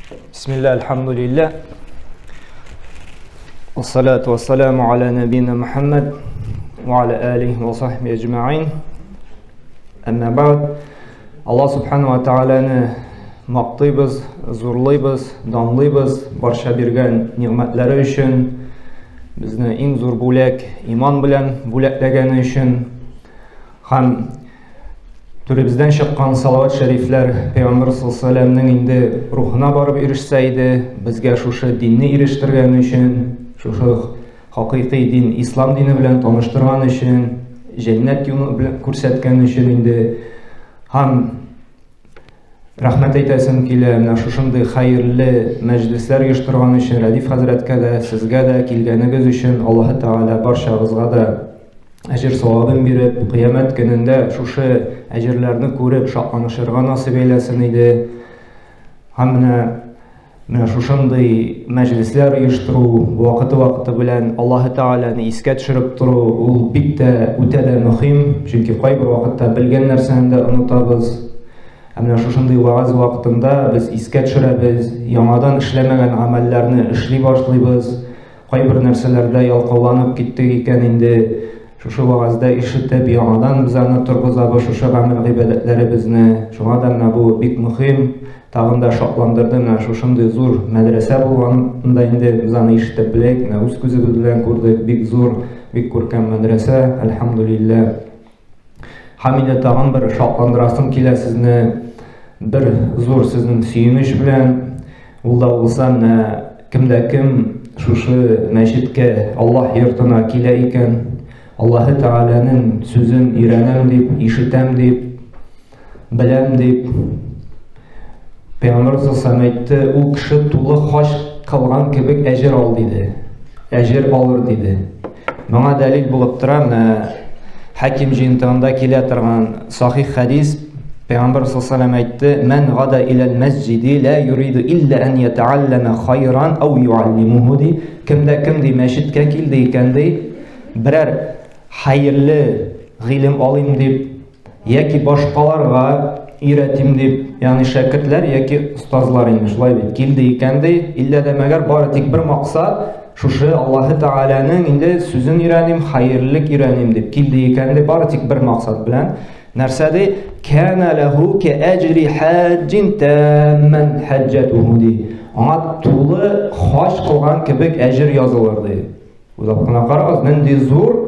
Бисмилла, альхамдулилля. Вассалату вассаламу аля набина Мухаммад ва аля алихи ва сахби аджмаин. Әмма бәгъд. Аллаһ субхану ва тааляны мактыйбыз, зурлыйбыз, данлыйбыз барча биргән нигъмәтләре өчен, безне иң зур бүләк иман белән бүләкләгәне өчен һәм түребездән чыккан салават шәрифләр Пәйгамбер саллаллаһу инде рухына барып ирешсә иде, безгә шушы динне ирештергән өчен, шушы хакыйкый дин, ислам дине белән таныштырган өчен, җәннәт юлын белән күрсәткән өчен инде һәм рәхмәт әйтәсем килә, менә шушындый хәерле мәҗлесләр оештырган өчен Рәдиф хәзрәткә дә, сезгә дә килгәнегез өчен Аллаһы Тәгалә барчагызга да әҗер савабын биреп, кыямәт көнендә шушы әҗерләрне күреп шатланышырга насыйп әйләсен иде. Һәм менә шушындый мәҗлесләр оештыру, вакыты-вакыты белән Аллаһы Тәгаләне искә төшереп тору, ул бик тә үтә дә мөһим, чөнки кайбер вакытта белгән нәрсәне дә онытабыз. Ә менә шушындый вәгазь вакытында без искә төшерәбез, яңадан эшләмәгән гамәлләрне эшли башлыйбыз. Кайбер нәрсәләрдә ялкауланып киттек икән инде, шушы вәгазьдә ишетеп, яңадан без аны торгызабыз, шушы гамәл гыйбадәтләребезне. Шуңа да менә бу бик мөһим, тагын да шатландырды менә шушындый зур мәдрәсә булганда инде без аны ишетеп беләйек, менә үз күзебез белән күрдек, бик зур, бик күркәм мәдрәсә, әлхәмдүлилләһ. Һәм инде тагын бер шатландырасым килә сезне, бер зур сезнең сөенеч белән, ул да булса менә кемдә кем шушы мәчеткә, Аллаһ йортына килә икән, Аллаһы Тәгаләнең сүзен өйрәнәм дип, ишетәм дип, беләм дип, Пәйгамбер саллаллаһу әйтте, ул кеше тулы хаҗ кылган кебек әҗер ал диде. Әҗер алыр диде. Моңа дәлил булып тора, менә Хаким җыентыгында килә торган сахих хәдис, Пәйгамбер саллаллаһу әйтте: "Ман гада иләл мәсҗиди ла юриду илла ан ятааллама хайран ау юаллимуху" ди. Кемдә кем ди мәчеткә килде икән ди, берәр хәерле гыйлем алыйм дип, яки башкаларга өйрәтим дип, ягъни шәкертләр яки остазлар инде шулай бит, килде икән ди, иллә дә мәгәр бары тик бер максат, шушы Аллаһы Тәгаләнең инде сүзен өйрәним, хәерлелек өйрәним дип килде икән ди, бары тик бер максат белән. Нәрсә ди? Кана ләһу кәәҗри хаҗҗин тамман хаҗҗатуху ди. Аңа тулы хаҗ кылган кебек әҗер язылыр ди. Уйлап кына карагыз, нинди зур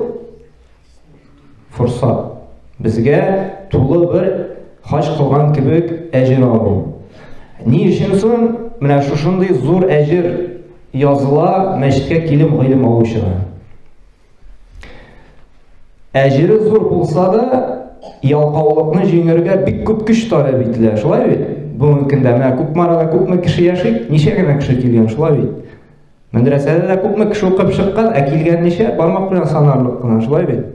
форсат. Безгә тулы бер хаҗ кылган кебек әҗер алу. Ни өчен соң менә шушындый зур әҗер языла мәчеткә килеп гыйлем алучыга? Әҗере зур булса да, ялкаулыкны җиңәргә бик күп көч таләп ителә, шулай бит? Бүгенге көндә менә Кукмарада күпме кеше яши, ничә генә кеше килгән, шулай бит? Мәдрәсәдә дә күпме кеше укып чыккан, ә килгән ничә? Бармак белән санарлык кына, шулай бит?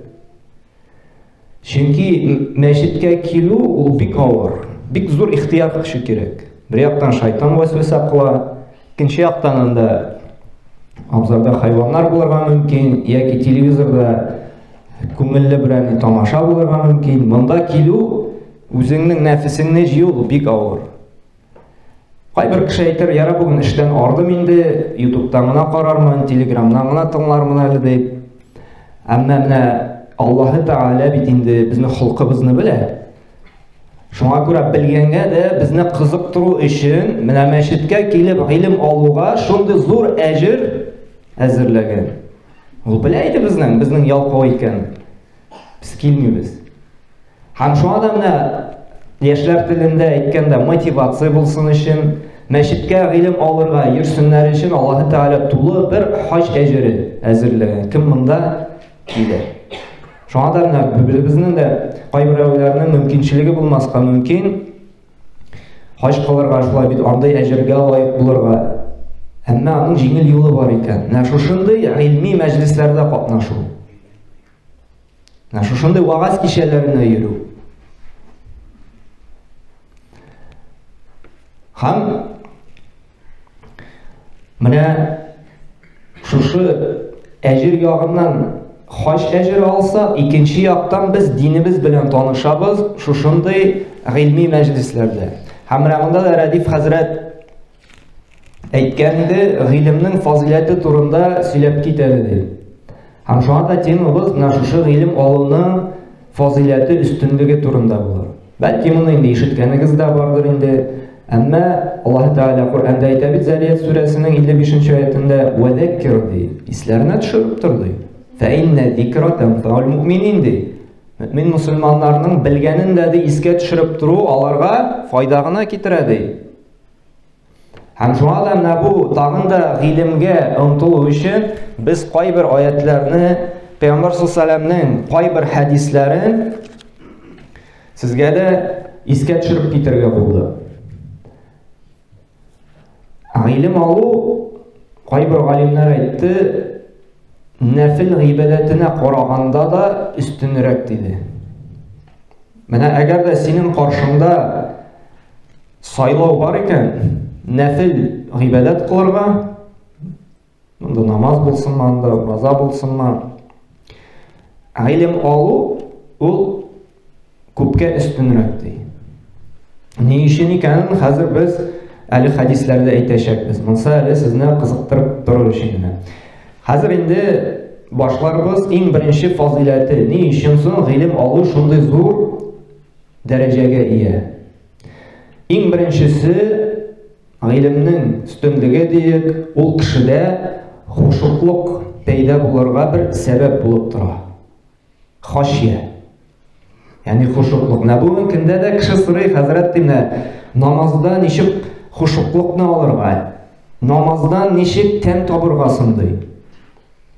Чөнки мәчеткә килү ул бик авыр, бик зур ихтыяр көче кирәк. Бер яктан шайтан вәсвәсә кыла, икенче яктан анда абзарда хайваннар булырга мөмкин, яки телевизорда күңелле берәр тамаша булырга мөмкин. Монда килү, үзеңнең нәфесеңне җыю ул бик авыр. Кайбер кеше әйтер, яра бүген эштән ардым инде, ютубтан гына карармын, телеграмнан гына тыңлармын әле дип. Әмма менә Аллаһы Тәгалә бит инде безнең холкыбызны белә. Шуңа күрә белгәнгә дә безне кызыктыру өчен менә мәчеткә килеп гыйлем алуга шундый зур әҗер әзерләгән. Ул белә иде безнең ялкау икән. Без килмибез. Һәм шуңа да менә яшьләр телендә әйткәндә мотивация булсын өчен, мәчеткә гыйлем алырга йөрсеннәр өчен Аллаһы Тәгалә тулы бер хаҗ әҗере әзерләгән. Кем монда килә? Шуңа да менә безнең дә кайберәүләрнең мөмкинчелеге булмаска мөмкин. Хаҗ кылырга шулай бит андый әҗергә лаек булырга. Әмма аның җиңел юлы бар икән. Менә шушындый гыйльми мәҗлесләрдә катнашу. Менә шушындый вагаз кичәләренә йөрү. Һәм менә шушы әҗер ягыннан хаҗ әҗере алса, икенче яктан без динебез белән танышабыз шушындый гыйльми мәҗлесләрдә. Һәм менә монда да Рәдиф хәзрәт әйткән иде, гыйлемнең фазыйләте турында сөйләп кит әле дип. Һәм шуңа да темабыз менә шушы гыйлем алуның фазыйләте, өстенлеге турында булыр. Бәлки моны инде ишеткәнегез дә бардыр инде. Әмма Аллаһ Тәгалә Коръәндә әйтә бит Зарият сүрәсенең 55 нче аятендә «Вәзәккир» ди, исләренә төшереп тор ди. Фә иннә зикра тәнфәул муъминин ди. Мөмин мусульманнарның белгәнен дә ди искә төшереп тору аларга файда гына китерә ди. Һәм шуңа да менә бу тагын да гыйлемгә омтылу өчен без кайбер аятларны Пәйгамбәр саллаллаһу кайбер хәдисләрен сезгә дә искә төшереп китәргә булды. Гыйлем алу кайбер галимнәр әйтте, нәфил гыйбадәтенә караганда да өстенрәк диде. Менә әгәр дә синең каршыңда Сайлау бар икән, нәфел гыйбадәт кылырга, монда намаз булсынмы, анда ураза булсынмы, гыйлем алу ул күпкә өстенрәк ди. Ни өчен икәнен хәзер без әле хәдисләрдә әйтәчәкбез. Монсы әле сезне кызыктырып торыр өчен генә. Хәзер инде башларбыз иң беренче фазыйләте. Ни өчен соң гыйлем алу шундый зур дәрәҗәгә ия? Иң беренчесе, гыйлемнең өстенлеге диек, ул кешедә хушуклык пәйда булырга бер сәбәп булып тора. Хашия. Ягъни хушуклык. Менә бүгенге көндә дә кеше сорый, хәзрәт ди, менә намазда ничек хушуклыкны алырга? Намаздан ничек тәм табырга соң ди.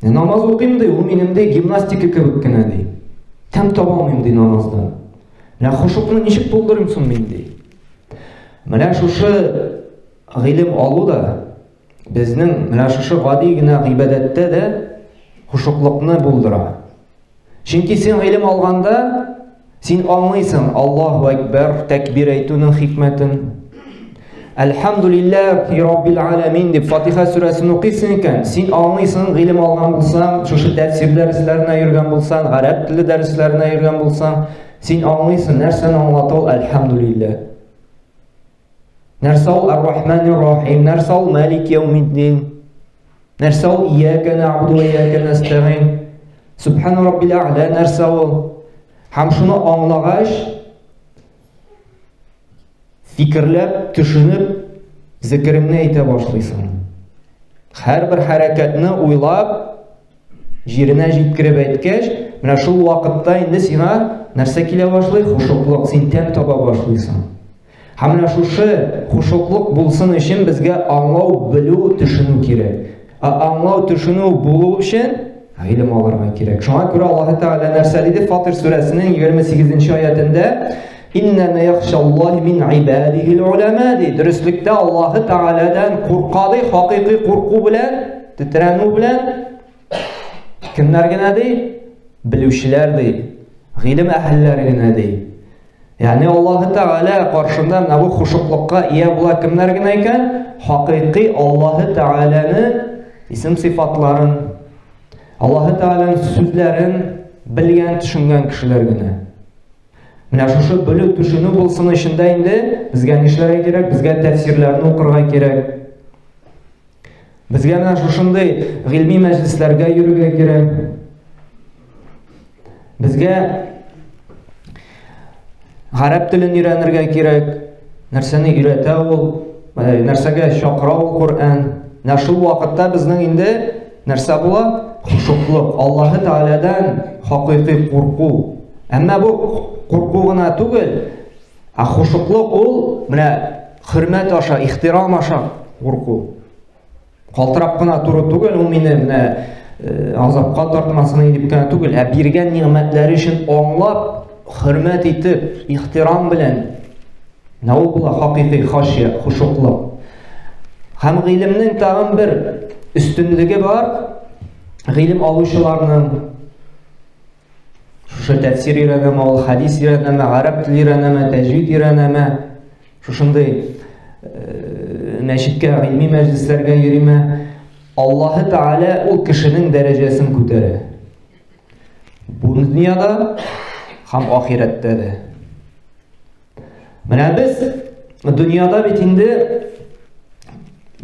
Намаз укыйм ди, ул минем ди гимнастика кебек кенә ди. Тәм таба алмыйм ди намаздан. Менә хушукны ничек булдырыйм соң мин ди. Менә шушы гыйлем алу да безнең менә шушы гади генә гыйбадәттә дә хушуклыкны булдыра. Чөнки син гыйлем алганда, син аңлыйсың Аллаһу әкбәр тәкбир әйтүнең хикмәтен. Әлхәмдулилләһи раббил аламин дип Фатиха сүрәсен укыйсың икән, син аңлыйсың, гыйлем алган булсаң, шушы тәфсир дәресләренә йөргән булсаң, гарәп теле дәресләренә йөргән булсаң, син аңлыйсың, нәрсәне аңлата ул әлхәмдулилләһ. Нәрсә ул Ар-Рахманир Рахим, нәрсә ул Малик яумиддин? Нәрсә ул Ияка нәгъбуду ва ияка нәстәгыйн? Субхана раббил әгъла нәрсә ул? Һәм шуны аңлагач, фикерләп, төшенеп, зикереңне әйтә башлыйсың. Һәрбер хәрәкәтне уйлап, җиренә җиткереп әйткәч, менә шул вакытта инде сиңа нәрсә килә башлый? Хушуклык, син тәм таба башлыйсың. Һәм менә шушы хушуклык булсын өчен безгә аңлау, белү, төшенү кирәк. Ә аңлау, төшенү булу өчен гыйлем алырга кирәк. Шуңа күрә Аллаһ Тәгалә нәрсә диде? Фатир сүрәсенең 28 аятендә Иннәмә яхшаллаһи мин ибадихил уляма ди. Дөреслектә Аллаһ Тәгаләдән курка ди, хакыйкый курку белән, тетрәнү белән кемнәр генә ди? Белүчеләр ди. Гыйлем әһелләре генә ди. Ягъни Аллаһ Тәгалә каршында менә бу хушуклыкка ия була кемнәр генә икән? Хакыйкый Аллаһ Тәгаләне исем сыйфатларын, Аллаһ Тәгаләнең сүзләрен белгән, төшенгән кешеләр генә. Менә шушы белү, төшенү булсын өчен дә инде безгә нишләргә кирәк? Безгә тәфсирләрне укырга кирәк. Безгә менә шушындый гыйльми мәҗлесләргә йөрергә кирәк. Безгә гарәп телен өйрәнергә кирәк. Нәрсәне өйрәтә ул? Нәрсәгә чакыра ул Коръән? Менә шул вакытта безнең инде нәрсә була? Хушуклык, Аллаһы Тәгаләдән хакыйкый курку. Әмма бу курку гына түгел, ә хушуклык ул менә хөрмәт аша, ихтирам аша курку. Калтырап кына тору түгел, ул мине менә э, азапка тартмасын дип кенә түгел, ә биргән нигъмәтләре өчен аңлап, хөрмәт итеп, ихтирам белән. Менә ул була хакыйкый хашия, хушуклык. Һәм гыйлемнең тагын бер өстенлеге бар. Гыйлем алучыларның шушы тәфсир өйрәнәме, ул хадис өйрәнәме, гарәп теле өйрәнәме, тәҗвид өйрәнәме, шушындый э, мәчеткә, гыйльми мәҗлесләргә йөриме, Аллаһы Тәгалә ул кешенең дәрәҗәсен күтәрә. Бу дөньяда һәм ахирәттә дә. Менә без дөньяда бит инде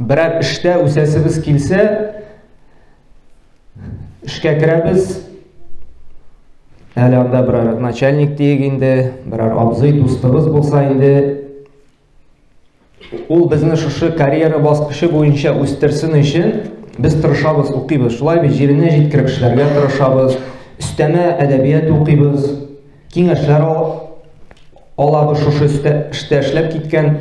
Берәр эштә үсәсебез килсә, эшкә керәбез. Әле анда берәр начальник диек инде, берәр абзый дустыбыз булса инде, ул безне шушы карьера баскычы буенча үстерсен өчен без тырышабыз, укыйбыз. Шулай бит, җиренә җиткереп эшләргә тырышабыз, өстәмә әдәбият укыйбыз, киңәшләр алабыз шушы эштә эшләп киткән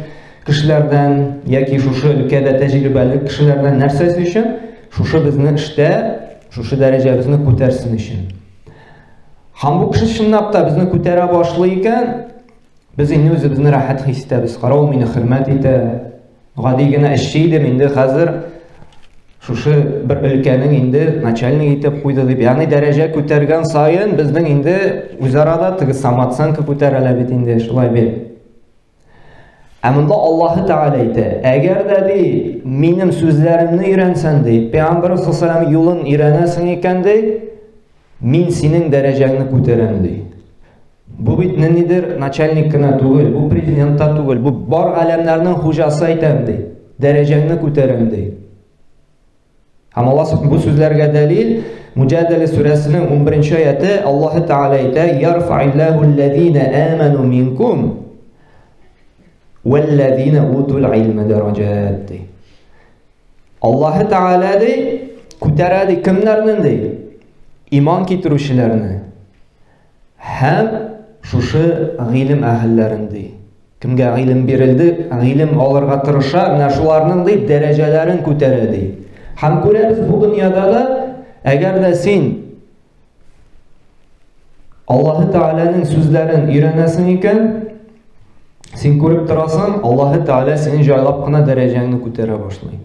кешеләрдән яки шушы өлкәдә тәҗрибәле кешеләрдән. Нәрсәсе өчен? Шушы безне эштә, шушы дәрәҗәбезне күтәрсен өчен. Һәм бу кеше чынлап та безне күтәрә башлый икән, без инде үзебезне рәхәт хис итәбез. Кара, ул мине хөрмәт итә. Гади генә эшче идем, инде хәзер шушы бер өлкәнең инде начальник итеп куйды дип. Ягъни дәрәҗә күтәргән саен безнең инде үзара да теге самооценка күтәрелә бит инде, шулай бит. Ә монда Аллаһы Тәгалә әйтә, әгәр дә ди, минем сүзләремне өйрәнсәң ди, Пәйгамбәр саллаллаһу юлын өйрәнәсең икән ди, мин синең дәрәҗәңне күтәрәм ди. Бу бит ниндидер начальник кына түгел, бу президент та түгел, бу бар галәмнәрнең хуҗасы әйтәм ди. Дәрәҗәңне күтәрәм ди. Һәм Аллаһ бу сүзләргә дәлил Муҗадәлә сүрәсенең 11 аяты. Аллаһ Тәгалә әйтә: "Ярфа'иллаһу аллазина аману минкум валлазина утул илма дараҗат" ди. Аллаһ Тәгалә ди, күтәрә ди кемнәрне ди? Иман китерүчеләрне һәм шушы гыйлем әһелләрен ди. Кемгә гыйлем бирелде, гыйлем алырга тырыша, менә шуларның ди дәрәҗәләрен күтәрә ди. Һәм күрәбез бу дөньяда да, әгәр дә син Аллаһы Тәгаләнең сүзләрен өйрәнәсең икән, син күреп торасың, Аллаһы Тәгалә синең җайлап кына дәрәҗәңне күтәрә башлый.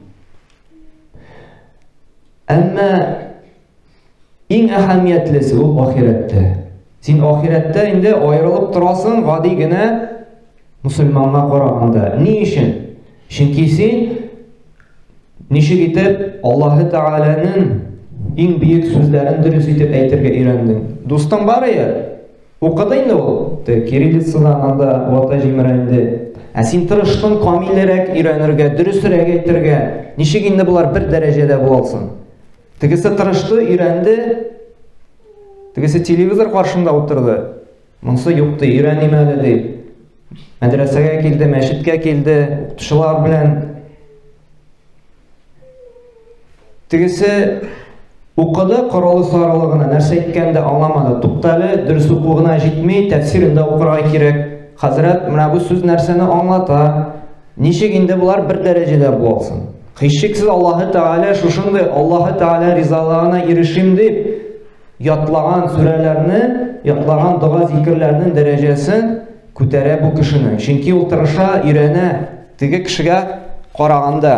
Әмма иң әһәмиятлесе ул ахирәттә. Син ахирәттә инде аерылып торасың гади генә мусульманга караганда. Ни өчен? Чөнки син ничек итеп Аллаһы Тәгаләнең иң бөек сүзләрен дөрес итеп әйтергә өйрәндең. Дустың бар я, укыды инде ул, кириллицадан анда вата җимерә инде. Ә син тырыштың камилрәк өйрәнергә, дөресрәк әйтергә. Ничек инде болар бер дәрәҗәдә була алсын? Тегесе тырышты, өйрәнде. Тегесе телевизор каршында утырды. Монысы юк ди, өйрәним әле ди. Мәдрәсәгә килде, мәчеткә килде, укытучылар белән. Тегесе укыды, коралы сарылы гына, нәрсә әйткәнен дә аңламады. Туктале, дөрес уку гына җитми, тәфсирен дә укырга кирәк. Хәзрәт, менә бу сүз нәрсәне аңлата? Ничек инде болар бер дәрәҗәдә була алсын? Һичшиксез Аллаһы Тәгалә шушындый Аллаһы Тәгалә ризалыгына ирешим дип ятлаган сүрәләрне, ятлаган дога зикерләрнең дәрәҗәсен күтәрә бу кешенең. Чөнки ул тырыша, өйрәнә теге кешегә караганда.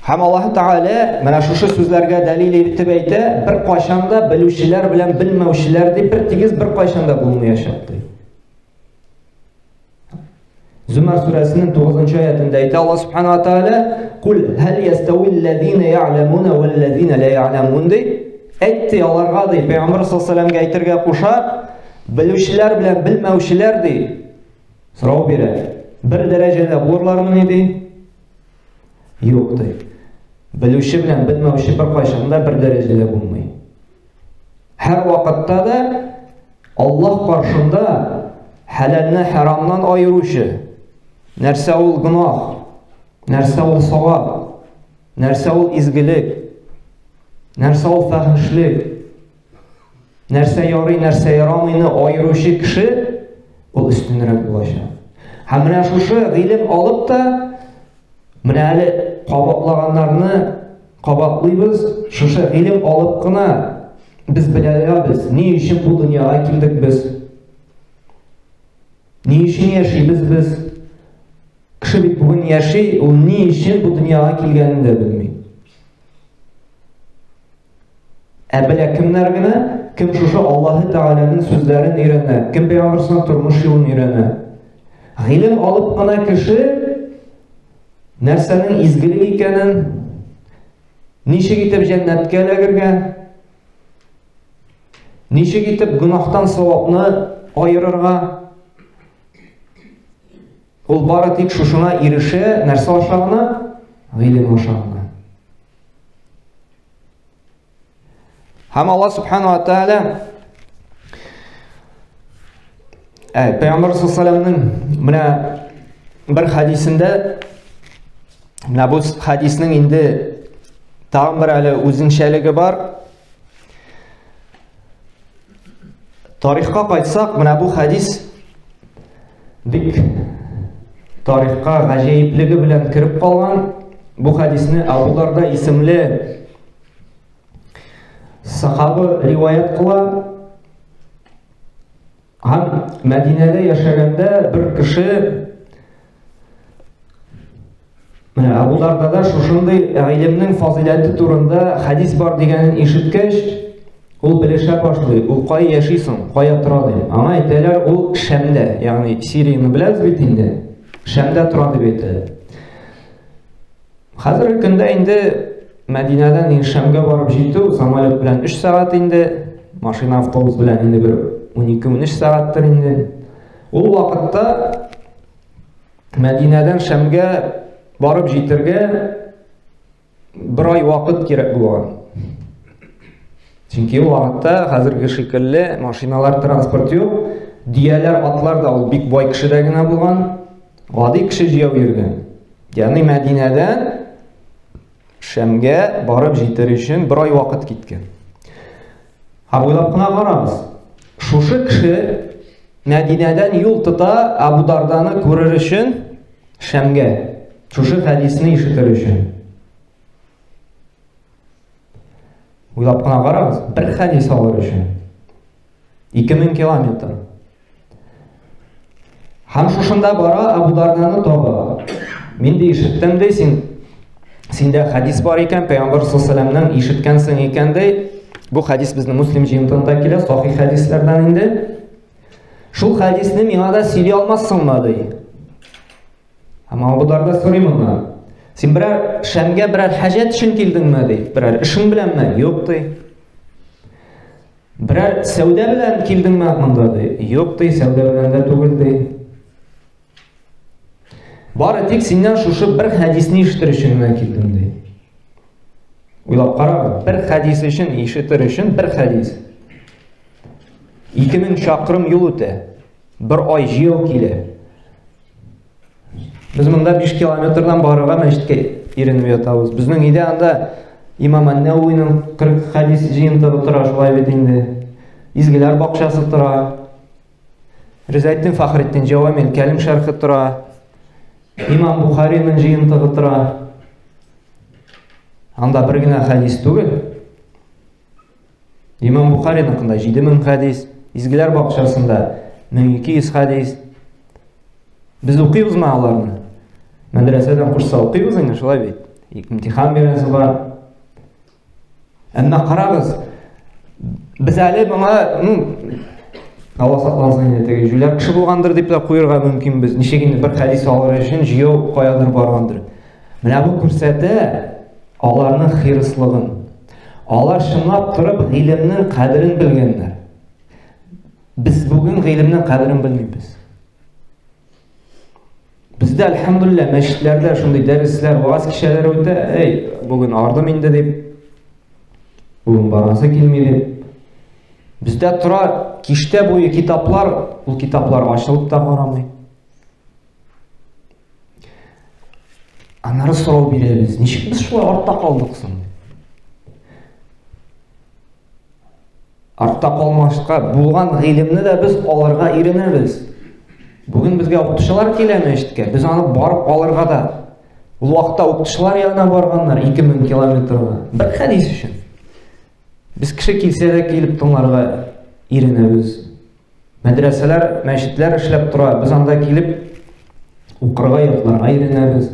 Һәм Аллаһы Тәгалә менә шушы сүзләргә дәлил итеп әйтә, бер кайчан да белүчеләр белән белмәүчеләр дип бер тигез бер кайчан да булмаячак ди. Зумар сүрәсенең 9 аятында әйтә Аллаһ Субхану ва Тааля: "Кул һәл ястауил лазина я'ламуна вал лазина ла я'ламун" ди. Әйт ди аларга ди, Пәйгамбәр саллаллаһу алейһи әйтергә куша, белүчеләр белән белмәүчеләр ди. Сорау бирә. Бер дәрәҗәдә булырлармыни ди? Юк ди. Белүче белән белмәүче беркайчан да бер дәрәҗәдә булмый. Һәр вакытта да Аллаһ каршында хәләлне хәрамнан аеручы, нәрсә ул гөнаһ, нәрсә ул савап, нәрсә ул изгелек, нәрсә ул фәхешлек, нәрсә ярый, нәрсә ярамыйны аеручы кеше ул өстенрәк булачак. Һәм менә шушы гыйлем алып та Менә әле кабатлаганнарны кабатлыйбыз, шушы гыйлем алып кына без белә алабыз, ни өчен бу дөньяга килдек без? Ни өчен яшибез без? Кеше бит бүген яши, ул ни өчен бу дөньяга килгәнен дә белми. Ә белә кемнәр генә, кем шушы Аллаһы Тәгаләнең сүзләрен өйрәнә, кем пәйгамбәрнең тормыш юлын өйрәнә. Гыйлем алып кына кеше нәрсәнең изгелек икәнен, ничек итеп җәннәткә эләгергә, ничек итеп гөнаһтан савапны аерырга, Ул бары тик шушыңа ирешә, нәрсә аша гына? Гыйлем аша гына. Һәм Алла субхану ва тааля Пәйгамбәр саллаллаху менә бер хәдисендә менә бу хәдиснең инде тагын бер әле үзенчәлеге бар. Тарихка кайтсак, менә бу хәдис бик тарихка гаҗәеплеге белән кереп калган. Бу хәдисне Абу Дарда исемле сахаба риваять кыла. Һәм Мәдинәдә яшәгәндә бер кеше менә Абу Дардада шушындый гыйлемнең фазыйләте турында хәдис бар дигәнен ишеткәч, ул белешә башлый. Ул кая яши соң, кая тора ди. Аңа әйтәләр, ул Шәмдә, ягъни Сирияне беләбез бит инде. Шәмдә тора дип әйтәләр. Хәзерге көндә инде Мәдинәдән инде Шәмгә барып җитү самолет белән 3 сәгать инде, машина автобус белән инде бер 12-13 сәгатьтер инде. Ул вакытта Мәдинәдән Шәмгә барып җитергә бер ай вакыт кирәк булган. Чөнки ул вакытта хәзерге шикелле машиналар, транспорт юк. Дөяләр, атлар да ул бик бай кешедә генә булган. Гади кеше җәяү йөргән. Ягъни Мәдинәдән Шәмгә барып җитер өчен бер ай вакыт киткән. Һәм уйлап кына карагыз. Шушы кеше Мәдинәдән юл тота Абу Дарданы күрер өчен Шәмгә. Шушы хәдисне ишетер өчен. Уйлап кына карагыз, бер хәдис алыр өчен. 2000 километр. Һәм шушында бара Абу Дарданы таба. Мин ди ишеттем ди, син синдә хәдис бар икән, Пәйгамбәр саллаллаху ишеткәнсең икән ди. Бу хәдис безнең Муслим җыентыгында килә, сахих хәдисләрдән инде. Шул хәдисне миңа да сөйли алмассыңмы ди. Һәм Абу Дарда сорый моннан. Син берәр Шәмгә берәр хаҗәт өчен килдеңме ди? Берәр эшең беләнме? Юк ди. Берәр сәүдә белән килдеңме монда ди? Юк ди, сәүдә белән дә түгел ди. Бары тик синнән шушы бер хәдисне ишетер өчен генә килдем ди. Уйлап карагыз, бер хәдис өчен ишетер өчен бер хәдис. 2000 чакрым юл үтә. Бер ай җыяу килә. Без монда 5 километрдан барырга мәчеткә иренеп ятабыз. Безнең өйдә анда Имам Ан-Нәвәвиның 40 хәдис җыентыгы тора, шулай бит инде. Изгеләр бакчасы тора. Ризаэддин Фахретдин Җавамил Кәлим шәрхе тора. Имам Бухариның җыентыгы тора. Анда бер генә хәдис түгел. Имам Бухариныкында 7000 хәдис, Изгеләр бакчасында 1200 хәдис. Без укыйбызмы аларны? Мәдрәсәдән кушса укыйбыз инде, шулай бит. Имтихан бирәсе бар. Әмма карагыз, без әле моңа, ну, Алла сакласын инде, теге җүләр кеше булгандыр дип тә куерга мөмкин без. Ничек инде бер хәдис алыр өчен җыю каядыр баргандыр. Менә бу күрсәтә аларның хирыслыгын. Алар чынлап торып гыйлемнең кадерен белгәннәр. Без бүген гыйлемнең кадерен белмибез. Бездә, әлхәмдүлилләһ, мәчетләрдә шундый дәресләр, ваз кичәләре үтә. Эй, бүген ардым инде дип, бүген барасы килми дип. Бездә тора киштә буе китаплар, ул китаплар ачылып та карамый. Аннары сорау бирәбез, ничек без шулай артта калдык соң? Артта калмаска булган гыйлемне дә без алырга иренәбез. Бүген безгә укытучылар килә мәчеткә, без аны барып алырга да. Ул вакытта укытучылар янына барганнар 2000 километрга. Бер хәдис өчен. Без кеше килсә дә килеп тыңларга иренәбез. Мәдрәсәләр, мәчетләр эшләп тора. Без анда килеп укырга, ятларга өйрәнәбез.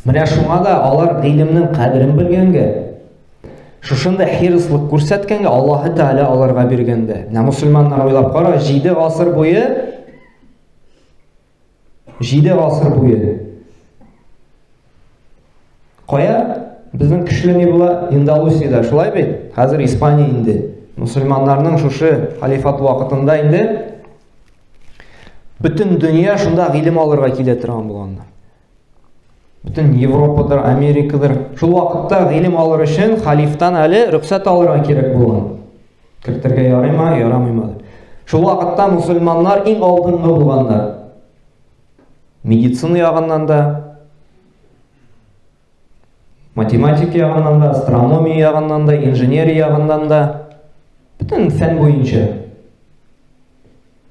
Менә шуңа да алар гыйлемнең кадерен белгәнгә, шушында хирыслык күрсәткәнгә Аллаһы Тәгалә аларга биргәндә. Менә мусульманнар уйлап кара, 7 гасыр буе 7 гасыр буе Кая безнең көчле ни була? Индалусиядә, шулай бит? Хәзер Испания инде. Мусульманнарның шушы халифат вакытында инде Бөтен дөнья шунда гыйлем алырга килә торган булганнар. Бөтен Европадыр, Америкадыр. Шул вакытта гыйлем алыр өчен халифтан әле рөхсәт алырга кирәк булган. Кертергә ярыймы, ярамыймы дип. Шул вакытта мусульманнар иң алдынгы булганнар. Медицина ягыннан да, математика ягыннан да, астрономия ягыннан да, инженерия ягыннан да, бөтен фән буенча.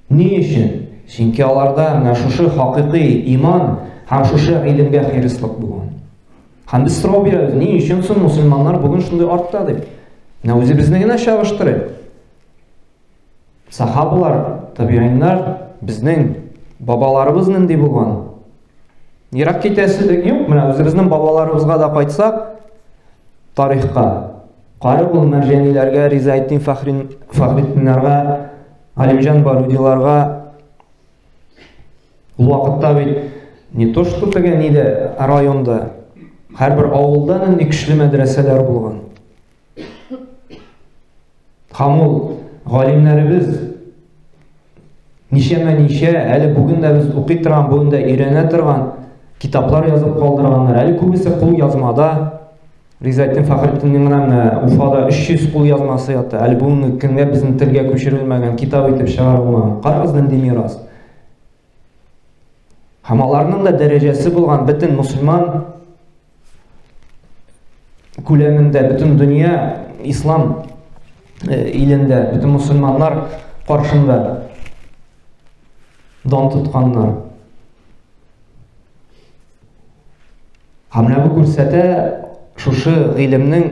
Ни өчен? Чөнки аларда менә шушы хакыйкый иман һәм шушы гыйлемгә хирыслык булган. Һәм без сорау бирәбез, ни өчен соң мусульманнар бүген шундый артта дип? Менә үзебезне генә чагыштырыйк. Сахабалар, табииннар безнең бабаларыбыз нинди булган? Ерак китәсе юк, менә үзебезнең бабаларыбызга да кайтсак, тарихка. Карый ул Мәрҗаниләргә, Ризаэтдин Фахрин, Фахретдиннарга, Галимҗан Барудиларга. Ул вакытта бит не то что теге нидә районда, һәрбер авылда нинди көчле мәдрәсәләр булган. Һәм ул галимнәребез ничәмә ничә, әле бүген дә без укый торган, бүген дә өйрәнә торган китаплар язып калдырганнар. Әле күбесе кул язмада. Ризаэтдин Фәхретдиннең генә менә Уфада 300 кул язмасы ята. Әле бүгенге көнгә безнең телгә күчерелмәгән, китап итеп чыгарылмаган. Карагыз нинди мирас. Һәм аларның да дәрәҗәсе булган бөтен мусульман күләмендә, бөтен дөнья ислам э, илендә, бөтен мусульманнар каршында дан тотканнар. Һәм менә бу күрсәтә шушы гыйлемнең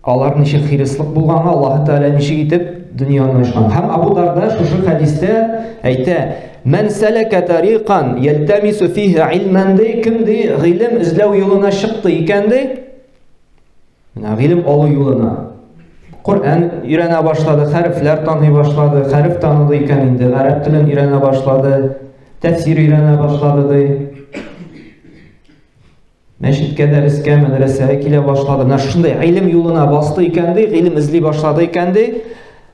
алар ничек хирыслык булганга Аллаһы Тәгалә ничек итеп дөньяны ачкан. Һәм Абу Дарда шушы хәдистә әйтә: "Мән сәләкә тариқан ялтамису фиһи илман" ди, кем ди гыйлем эзләү юлына чыкты икән ди, менә гыйлем алу юлына. Коръән өйрәнә башлады, хәрефләр таный башлады, хәреф таныды икән инде, гарәп телен өйрәнә башлады, тәфсир өйрәнә башлады ди. Мәчеткә, дәрескә, мәдрәсәгә килә башлады. Менә шушындай гыйлем юлына басты икән ди, гыйлем эзли башлады икән ди.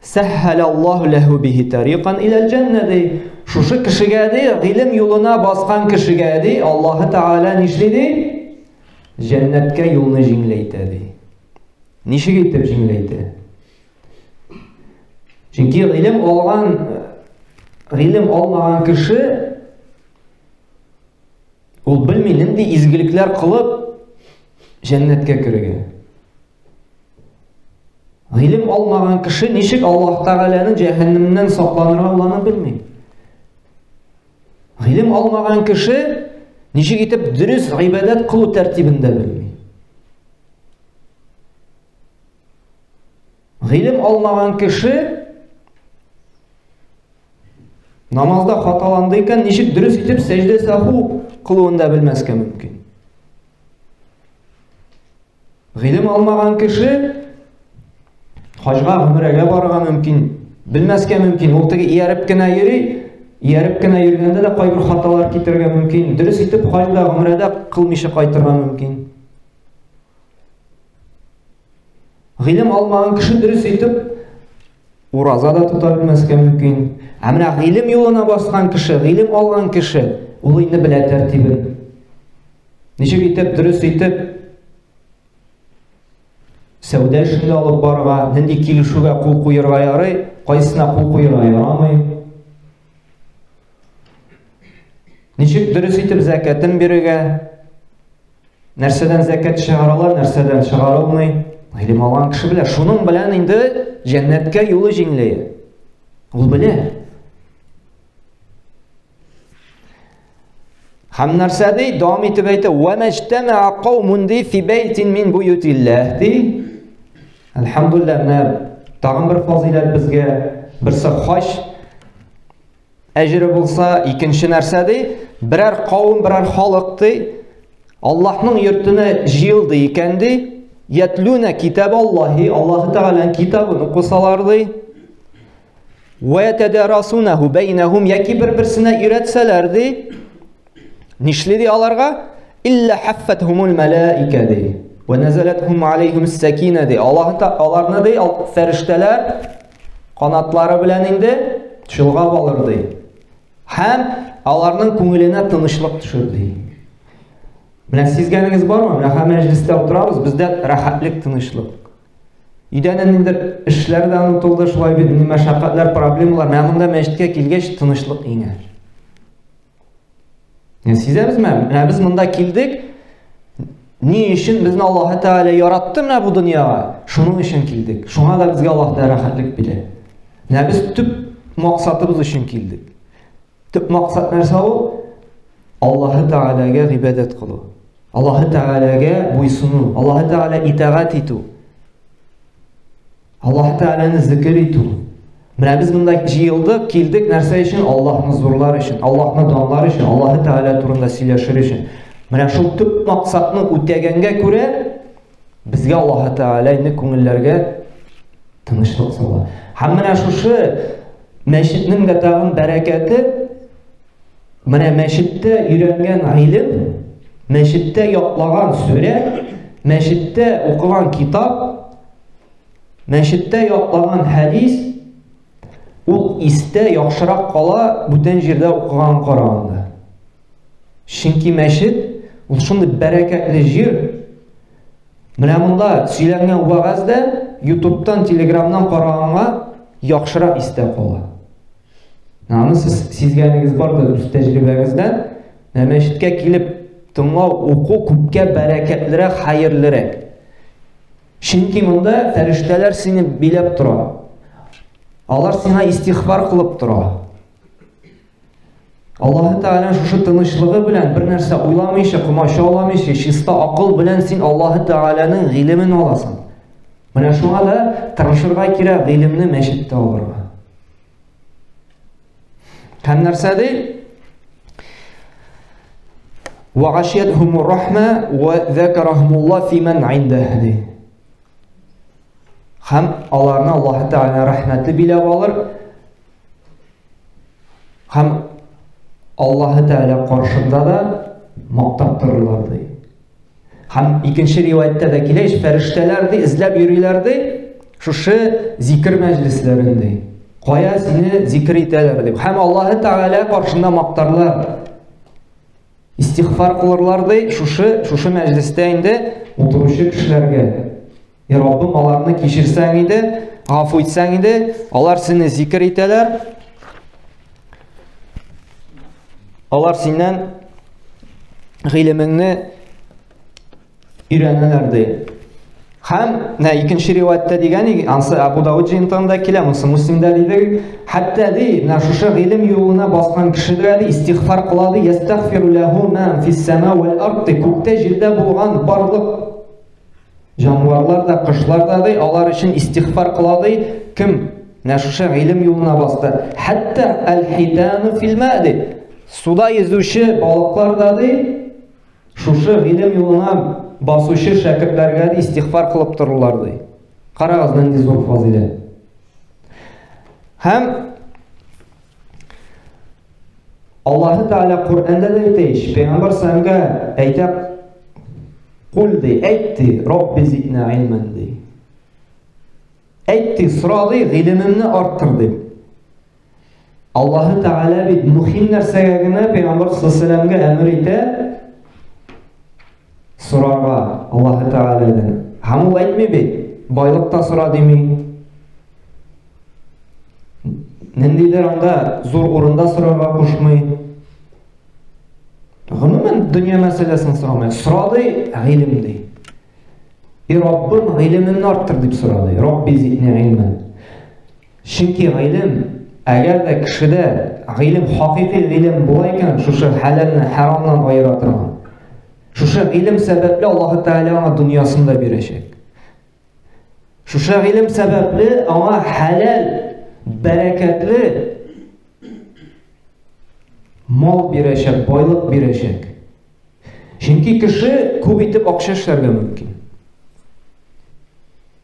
Сәһһәлаллаһу ләһу бихи тариқан иләл җәннә ди. Шушы кешегә ди, гыйлем юлына баскан кешегә ди, Аллаһы Тәгалә нишли ди? Җәннәткә юлны җиңеләйтә ди. Ничек итеп җиңеләйтә? Чөнки гыйлем алган, гыйлем алмаган кеше Ул белми нинди изгелекләр кылып җәннәткә керергә. Гыйлем алмаган кеше ничек Аллаһ Тәгаләнең җәһәннәмнән сакланырга ул аны белми. Гыйлем алмаган кеше ничек итеп дөрес гыйбадәт кылу тәртибен дә белми. Гыйлем алмаган кеше Намазда хаталанды икән, ничек дөрес итеп сәҗдә сәху кылуын да белмәскә мөмкин. Гыйлем алмаган кеше хаҗга, гомрәгә барырга мөмкин, белмәскә мөмкин. Ул теге ияреп кенә йөри, ияреп кенә йөргәндә дә кайбер хаталар китерергә мөмкин. Дөрес итеп хаҗда, гомрәдә кылмыйча кайтырга мөмкин. Гыйлем алмаган кеше дөрес итеп ураза да тота белмәскә мөмкин. Ә менә гыйлем юлына баскан кеше, гыйлем алган кеше, ул инде белә тәртибен. Ничек итеп, дөрес итеп сәүдә эшен дә алып барырга, нинди килешүгә кул куерга ярый, кайсына кул куерга ярамый. Ничек дөрес итеп зәкәтен бирергә, Нәрсәдән зәкәт чыгаралар, нәрсәдән чыгарылмый? Гыйлем алган кеше белә. Шуның белән инде җәннәткә юлы җиңеләя. Ул белә. Һәм нәрсә ди? Дәвам итеп әйтә: "Ва мәҗтәмә каумун ди фи бәйтин мин буютилләһ" ди. Әлхәмдулиллаһ, менә тагын бер фазыйләт безгә. Берсе хаҗ Әҗере булса, икенче нәрсә ди, берәр кавым, берәр халык ди, Аллаһның йортына җыелды икән ди, ятлүнә китап Аллаһи, Аллаһы Тәгаләнең китабын укысалар ди, вә ятадарасунаху бәйнәһум, яки бер-берсенә өйрәтсәләр ди, нишли ди аларга? Илля хаффатхумул малаика ди. Вә назалатхум алейхим сакина ди. Аллаһ аларны ди, фәрештәләр канатлары белән инде чолгап алыр ди. Һәм аларның күңеленә тынычлык төшер, ди. Менә сизгәнегез бармы? Менә һәм мәҗлестә утырабыз, бездә рәхәтлек, тынычлык. Өйдә ниндидер эшләр дә онытылды, шулай бит, мәшәкатьләр, проблемалар. Менә монда мәчеткә килгәч, тынычлык иңә. Менә сизәбезме? Менә без монда килдек. Ни өчен безне Аллаһ Тәгалә яратты менә бу дөньяга? Шуның өчен килдек. Шуңа да безгә Аллаһ Тәгалә рәхәтлек бирә. Менә без төп максатыбыз өчен килдек. Төп максат нәрсә ул? Аллаһ Тәгаләгә гыйбадәт кылу. Аллаһ Тәгаләгә буйсыну, Аллаһ Тәгалә итагать итү. Аллаһ Тәгаләне зикер итү. Менә без монда җыелдык, килдек нәрсә өчен? Аллаһны зурлар өчен, Аллаһны данлар өчен, Аллаһ Тәгалә турында сөйләшер өчен. Менә шул төп максатны үтәгәнгә күрә безгә Аллаһ Тәгалә инде күңелләргә тынычлык сала. Һәм менә шушы мәчетнең дә тагын бәрәкәте, менә мәчеттә өйрәнгән гыйлем, мәчеттә ятлаган сүрә, мәчеттә укыган китап, Мәчеттә ятлаган хәдис ул истә яхшырак кала бүтән җирдә укыган караганда. Чөнки мәчет ул шундый бәрәкәтле җир. Менә монда сөйләнгән вәгазь дә YouTube'тан, Telegram'нан караганга яхшырак истә кала. Аны сез сизгәнегез бардыр үз тәҗрибәгездән. Менә мәчеткә килеп тыңлау, уку күпкә бәрәкәтлерәк, хәерлерәк. Чөнки монда фәрештәләр сине биләп тора. Алар сиңа истигъфар кылып тора. Аллаһы Тәгаләнең шушы тынычлыгы белән бер нәрсә уйламыйча, комачауламыйча, чиста акыл белән син Аллаһы Тәгаләнең гыйлемен аласың. Менә шуңа да тырышырга кирәк гыйлемне мәчеттә алырга. Һәм нәрсә ди? Ва гашиятһумур рахма ва закарахумулла фи ман индах ди. Һәм аларны Аллаһ Тәгалә рәхмәте биләп алыр. Һәм Аллаһ Тәгалә каршында да мактап торырлар ди. Һәм икенче риваятьтә дә килә, фәрештәләр ди, эзләп йөриләр ди, шушы зикер мәҗлесләрен ди. Кая сине зикер итәләр дип. Һәм Аллаһы Тәгалә каршында мактарлар. Истигъфар кылырлар ди, шушы шушы мәҗлестә инде утыручы кешеләргә. И Раббым, аларны кичерсәң иде, гафу итсәң иде, алар сине зикер итәләр. Алар синнән гыйлемеңне өйрәнәләр ди. Һәм менә икенче риваятьтә дигән, ансы Абу Дауд җыентыгында килә, монысы Муслимдә диде. Хәтта ди, менә шушы гыйлем юлына баскан кешеләр ди, истигъфар кыла ди, ястагфиру лаху ман фис сама вал ард ди, күктә җирдә булган барлык җанварлар да, кошлар да ди, алар өчен истигъфар кыла ди. Кем менә шушы гыйлем юлына басты? Хәтта әл-хитану фил ма ди. Суда йөзүче балыклар да ди, шушы гыйлем юлына басучы шәкертләргә ди истигъфар кылып торырлар ди. Карагыз, нинди зур фазыйләт. Һәм Аллаһы Тәгалә Коръәндә дә әйтә ич, Пәйгамбәр сәләмгә әйтә, Кул ди, әйт ди, Рабби зидна илмән ди. Әйт ди, сора ди, гыйлемемне арттыр дип. Аллаһы Тәгалә бит мөһим нәрсәгә генә Пәйгамбәр саллаллаһу әмер итә сорарга Аллаһы Тәгаләдән. Һәм ул әйтми бит, байлык та сора дими. Ниндидер анда зур урында сорарга кушмый. Гомумән дөнья мәсьәләсен сорамый. Сорады, гыйлем ди. И Раббым, гыйлемемне арттыр дип сорады. Рабби зидни гыйльмен. Чөнки гыйлем, әгәр дә кешедә гыйлем, хакыйкый гыйлем була икән, шушы хәләлне хәрамнан аера торган. Шушы гыйлем сәбәпле Аллаһы Тәгалә аңа дөньясын да бирәчәк. Шушы гыйлем сәбәпле аңа хәләл, бәрәкәтле мал бирәчәк, байлык бирәчәк. Чөнки кеше күп итеп акча эшләргә мөмкин.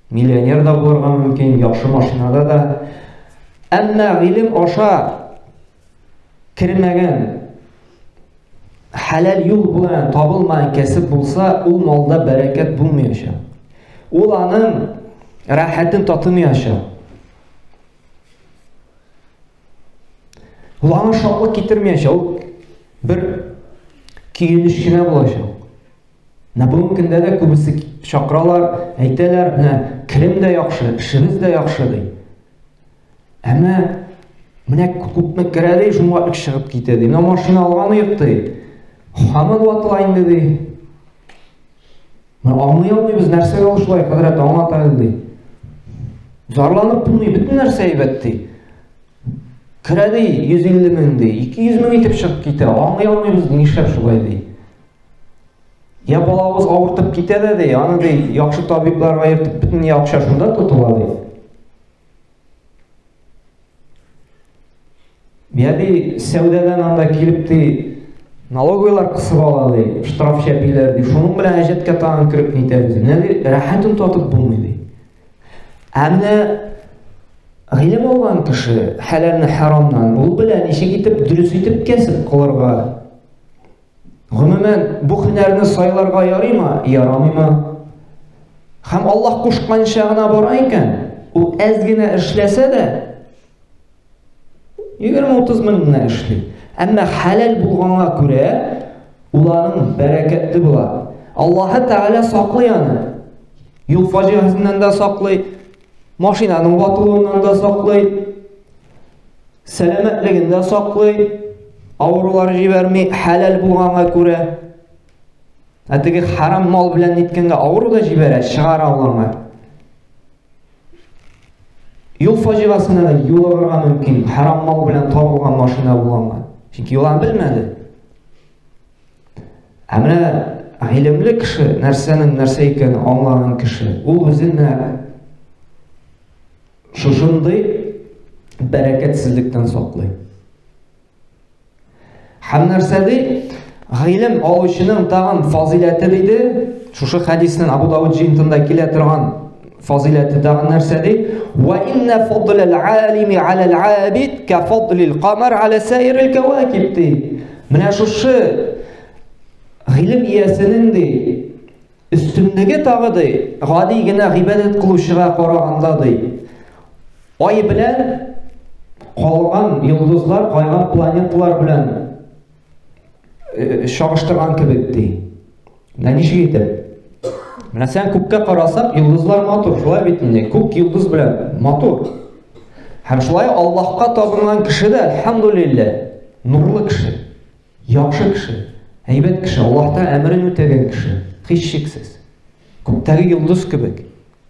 Миллионер да булырга мөмкин, яхшы машинада да. Әмма гыйлем аша кермәгән хәләл юл белән табылмаган кәсеп булса, ул малда бәрәкәт булмаячак. Ул аның рәхәтен татымаячак. Ул аңа шатлык китермәячәк. Ул Бер көенеч кенә булачак. Менә бүгенге көндә дә күбесе чакыралар, әйтәләр, менә керем дә яхшы, эшебез дә яхшы ди. Әмма менә күпме керә ди, шуңа ук чыгып китә ди. Менә машина алганы юк ди. Һаман ватыла инде ди. Менә аңлый алмыйбыз, нәрсәгә ул шулай, хәзрәт, аңлат әле ди. Зарланып булмый, бөтен нәрсә әйбәт ди. Керә ди, 150 мең ди, 200 мең итеп чыгып китә. Аңлый алмыйбыз, нишләп шулай ди. Я балабыз авыртып китә дә ди, аны ди, яхшы табибларга йөртеп, бөтен акча шунда тотыла ди. Я ди, сәүдәдән анда килеп ди, налоговыйлар кысып ала ди, штраф чәпиләр ди, шуның белән әҗәткә тагын кереп нитәбез. Менә ди, рәхәтен татып булмый ди. Ә менә гыйлем алган кеше хәләлне харамнан, ул белә ничек итеп дөрес итеп кәсеп кылырга. Гомумән, бу һөнәрне сайларга ярыймы, ярамыймы? Һәм Аллаһ кушканча гына бара икән, ул әз генә эшләсә дә, 20-30 мең генә эшли. Әмма хәләл булганга күрә, ул аның бәрәкәтле була. Аллаһы Тәгалә саклый аны. Юл фаҗигасеннән дә саклый, машинаның ватылуыннан да саклый, сәламәтлеген дә саклый, авырулар җибәрми, хәләл булганга күрә. Ә теге харам мал белән ниткәнгә авыру да җибәрә, чыгара аларны. Юл фаҗигасына да юлыгырга мөмкин, харам мал белән табылган машина булганга. Чөнки юлын белмәде. Ә менә гыйлемле кеше, нәрсәнең нәрсә икәнен аңлаган кеше, ул үзен шушындый бәрәкәтсезлектән саклый. Һәм нәрсә ди? Гыйлем алучының тагын фазыйләте диде. Шушы хәдиснең Абу Дауд җыентында килә торган фазыйләте тагын нәрсә ди? Ва инна фадлал алими алал абид ка фадлил камар аля саирил кавакиб ди. Менә шушы гыйлем иясенең ди Өстенлеге тагы ди, гади генә гыйбадәт кылучыга караганда ди, ай белән калган йолдызлар, калган планеталар белән чагыштырган кебек ди. Менә ничек итеп? Менә сән күккә карасак, йолдызлар матур, шулай бит инде. Күк йолдыз белән матур. Һәм шулай Аллаһка табынган кеше дә, әлхәмдулилләһ, нурлы кеше. Яхшы кеше, әйбәт кеше, Аллаһта әмерен үтәгән кеше, һичшиксез. Күктәге йолдыз кебек,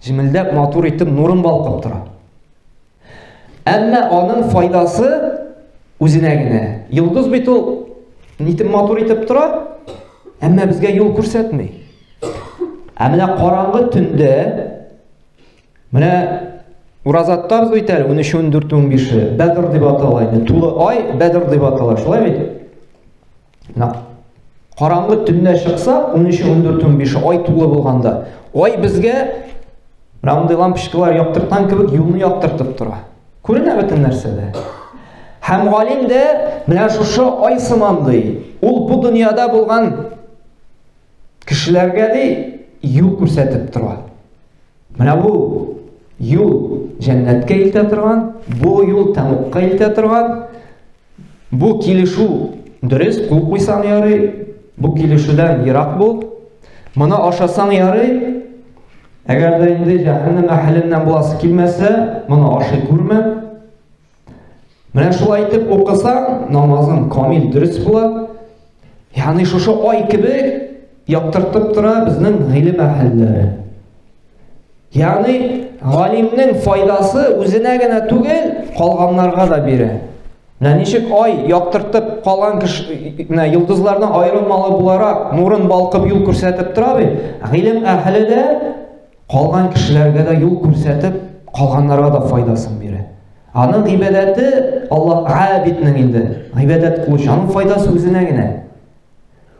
җемелдәп, матур итеп нурын балкып тора. Әмма аның файдасы үзенә генә. Йолдыз бит ул нитеп матур итеп тора, әмма безгә юл күрсәтми. Ә менә караңгы төндә Менә ураза тотабыз бит әле, 13, 14, 15 Бәдр дип атала инде. Тулы ай Бәдр дип атала, шулай бит? Менә караңгы төндә чыкса, 13, 14, 15 ай тулы булганда, ай безгә менә мондый лампочкалар яктырткан кебек юлны яктыртып тора. Күренә бөтен нәрсәдә. Һәм галим дә менә шушы ай сыман ди. Ул бу дөньяда булган кешеләргә ди юл күрсәтеп тора. Менә бу юл җәннәткә илтә торган, бу юл тәмугка илтә торган. Бу килешү дөрес, кул куйсаң ярый, бу килешүдән ерак бул. Моны ашасаң ярый, әгәр дә инде җәһәннәм әһеленнән буласы килмәсә, моны ашый күрмә. Менә шулай итеп укысаң, намазың камил дөрес була. Ягъни шушы ай кебек яктыртып тора безнең гыйлем әһелләре. Ягъни галимнең файдасы үзенә генә түгел, калганнарга да бирә. Менә ничек ай яктыртып калган кеше, менә йолдызлардан аерылмалы буларак, нурын балкып юл күрсәтеп тора бит. Гыйлем әһеле дә калган кешеләргә дә юл күрсәтеп, калганнарга да файдасын бирә. Аның гыйбадәте Аллаһ габиднең инде гыйбадәт кылучы, аның файдасы үзенә генә.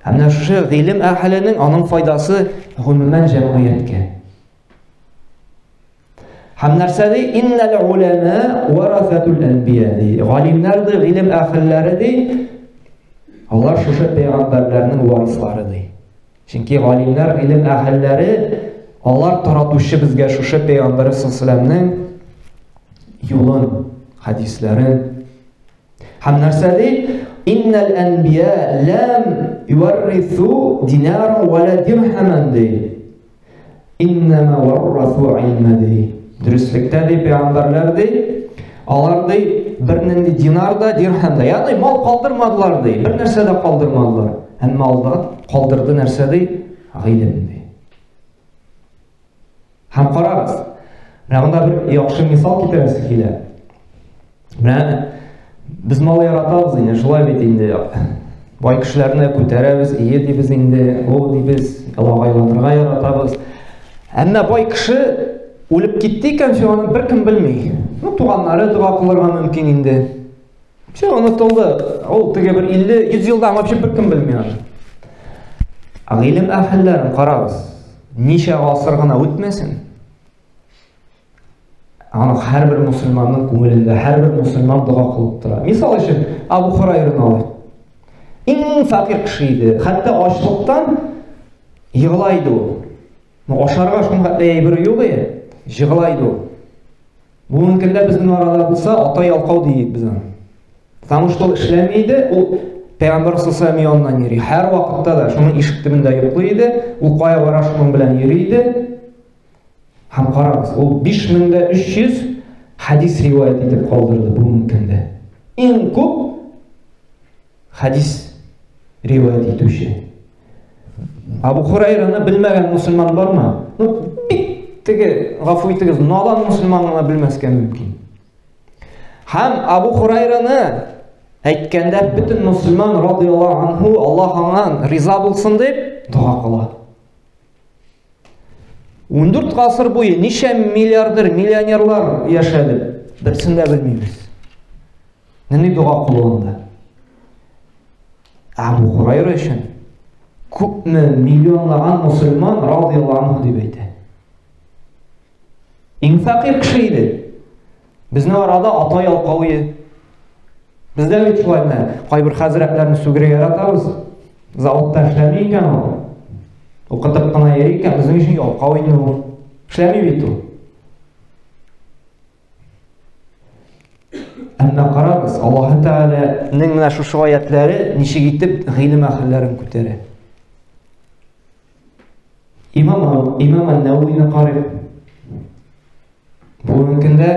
Ә менә шушы гыйлем әһеленең аның файдасы гомумән җәмгыятькә. Һәм нәрсә ди? Иннәл улама варасатул әнбия ди. Галимнәр ди, гыйлем әһелләре ди. Алар шушы пәйгамбәрләрнең варислары ди. Чөнки галимнәр, гыйлем әһелләре, алар таратучы безгә шушы пәйгамбәр саллаллаһу юлын, хәдисләрен. Һәм нәрсә ди? Иннәл әнбия ләм юаррису динаран ва ла дирхаман ди. Иннәмә варрасу илмә ди. Дөреслектә ди пәйгамбәрләр ди, алар ди бернинди динар да, дирхам да, ягъни мал калдырмадылар ди, бер нәрсә дә калдырмадылар. Әмма алда калдырды нәрсә ди? Гыйлем ди. Һәм карагыз, менә монда бер яхшы мисал китерәсе килә. Менә без мал яратабыз инде, шулай бит инде. Бай кешеләрне күтәрәбез, ие дибез инде, о дибез, алагайланырга яратабыз. Әмма бай кеше үлеп китте икән, все, аны беркем белми. Ну, туганнары дога кылырга мөмкин инде. Все, онытылды. Ул теге бер 50-100 елдан вообще беркем белми аны. Ә гыйлем әһелләрен карагыз. Ничә гасыр гына үтмәсен, аны һәрбер мусульманның күңелендә, һәрбер мусульман дога кылып тора. Мисал өчен, Абу Хурайраны алыйк. Иң фәкыйрь кеше иде. Хәтта ачлыктан егыла иде ул. Ну, ашарга шуның хәтле әйбер юк иде. Җыгыла иде ул. Бүгенге көндә безнең арада булса, ата ялкау диек без аны. Потому что ул эшләми иде, ул Пәйгамбәр саллаллаху яныннан йөри. Һәр вакытта да шуның ишек төбендә йоклый иде, ул кая бара шуның белән йөри иде. Һәм карагыз, ул 5300 хәдис риваять итеп калдырды бүгенге көндә. Иң күп хәдис риваять итүче. Абу Хурайраны белмәгән мусульман бармы? Ну, бик теге, гафу итегез, надан мусульман гына белмәскә мөмкин. Һәм Абу Хурайраны әйткәндә бөтен мусульман радияллаһу анху Аллаһ аңа риза булсын дип дога кыла. 14 гасыр буе ничә миллиардер, миллионерлар яшәде, берсен дә белмибез. Нинди дога кылуында. Абу Хурайра өчен күпме миллионлаган мусульман радияллаһу анху дип әйтә. Иң фәкыйрь кеше иде. Безнең арада ата ялкау иде. Бездә бит шулай менә кайбер хәзрәтләрне сүгергә яратабыз. Заводта эшләми икән ул. Укытып кына йөри икән, безнең өчен ялкау инде ул. Эшләми бит ул. Әмма карагыз, Аллаһы Тәгаләнең менә шушы аятләре ничек итеп гыйлем әһелләрен күтәрә. Имам Имам Ан-Нававины карыйк. Бүгенге көндә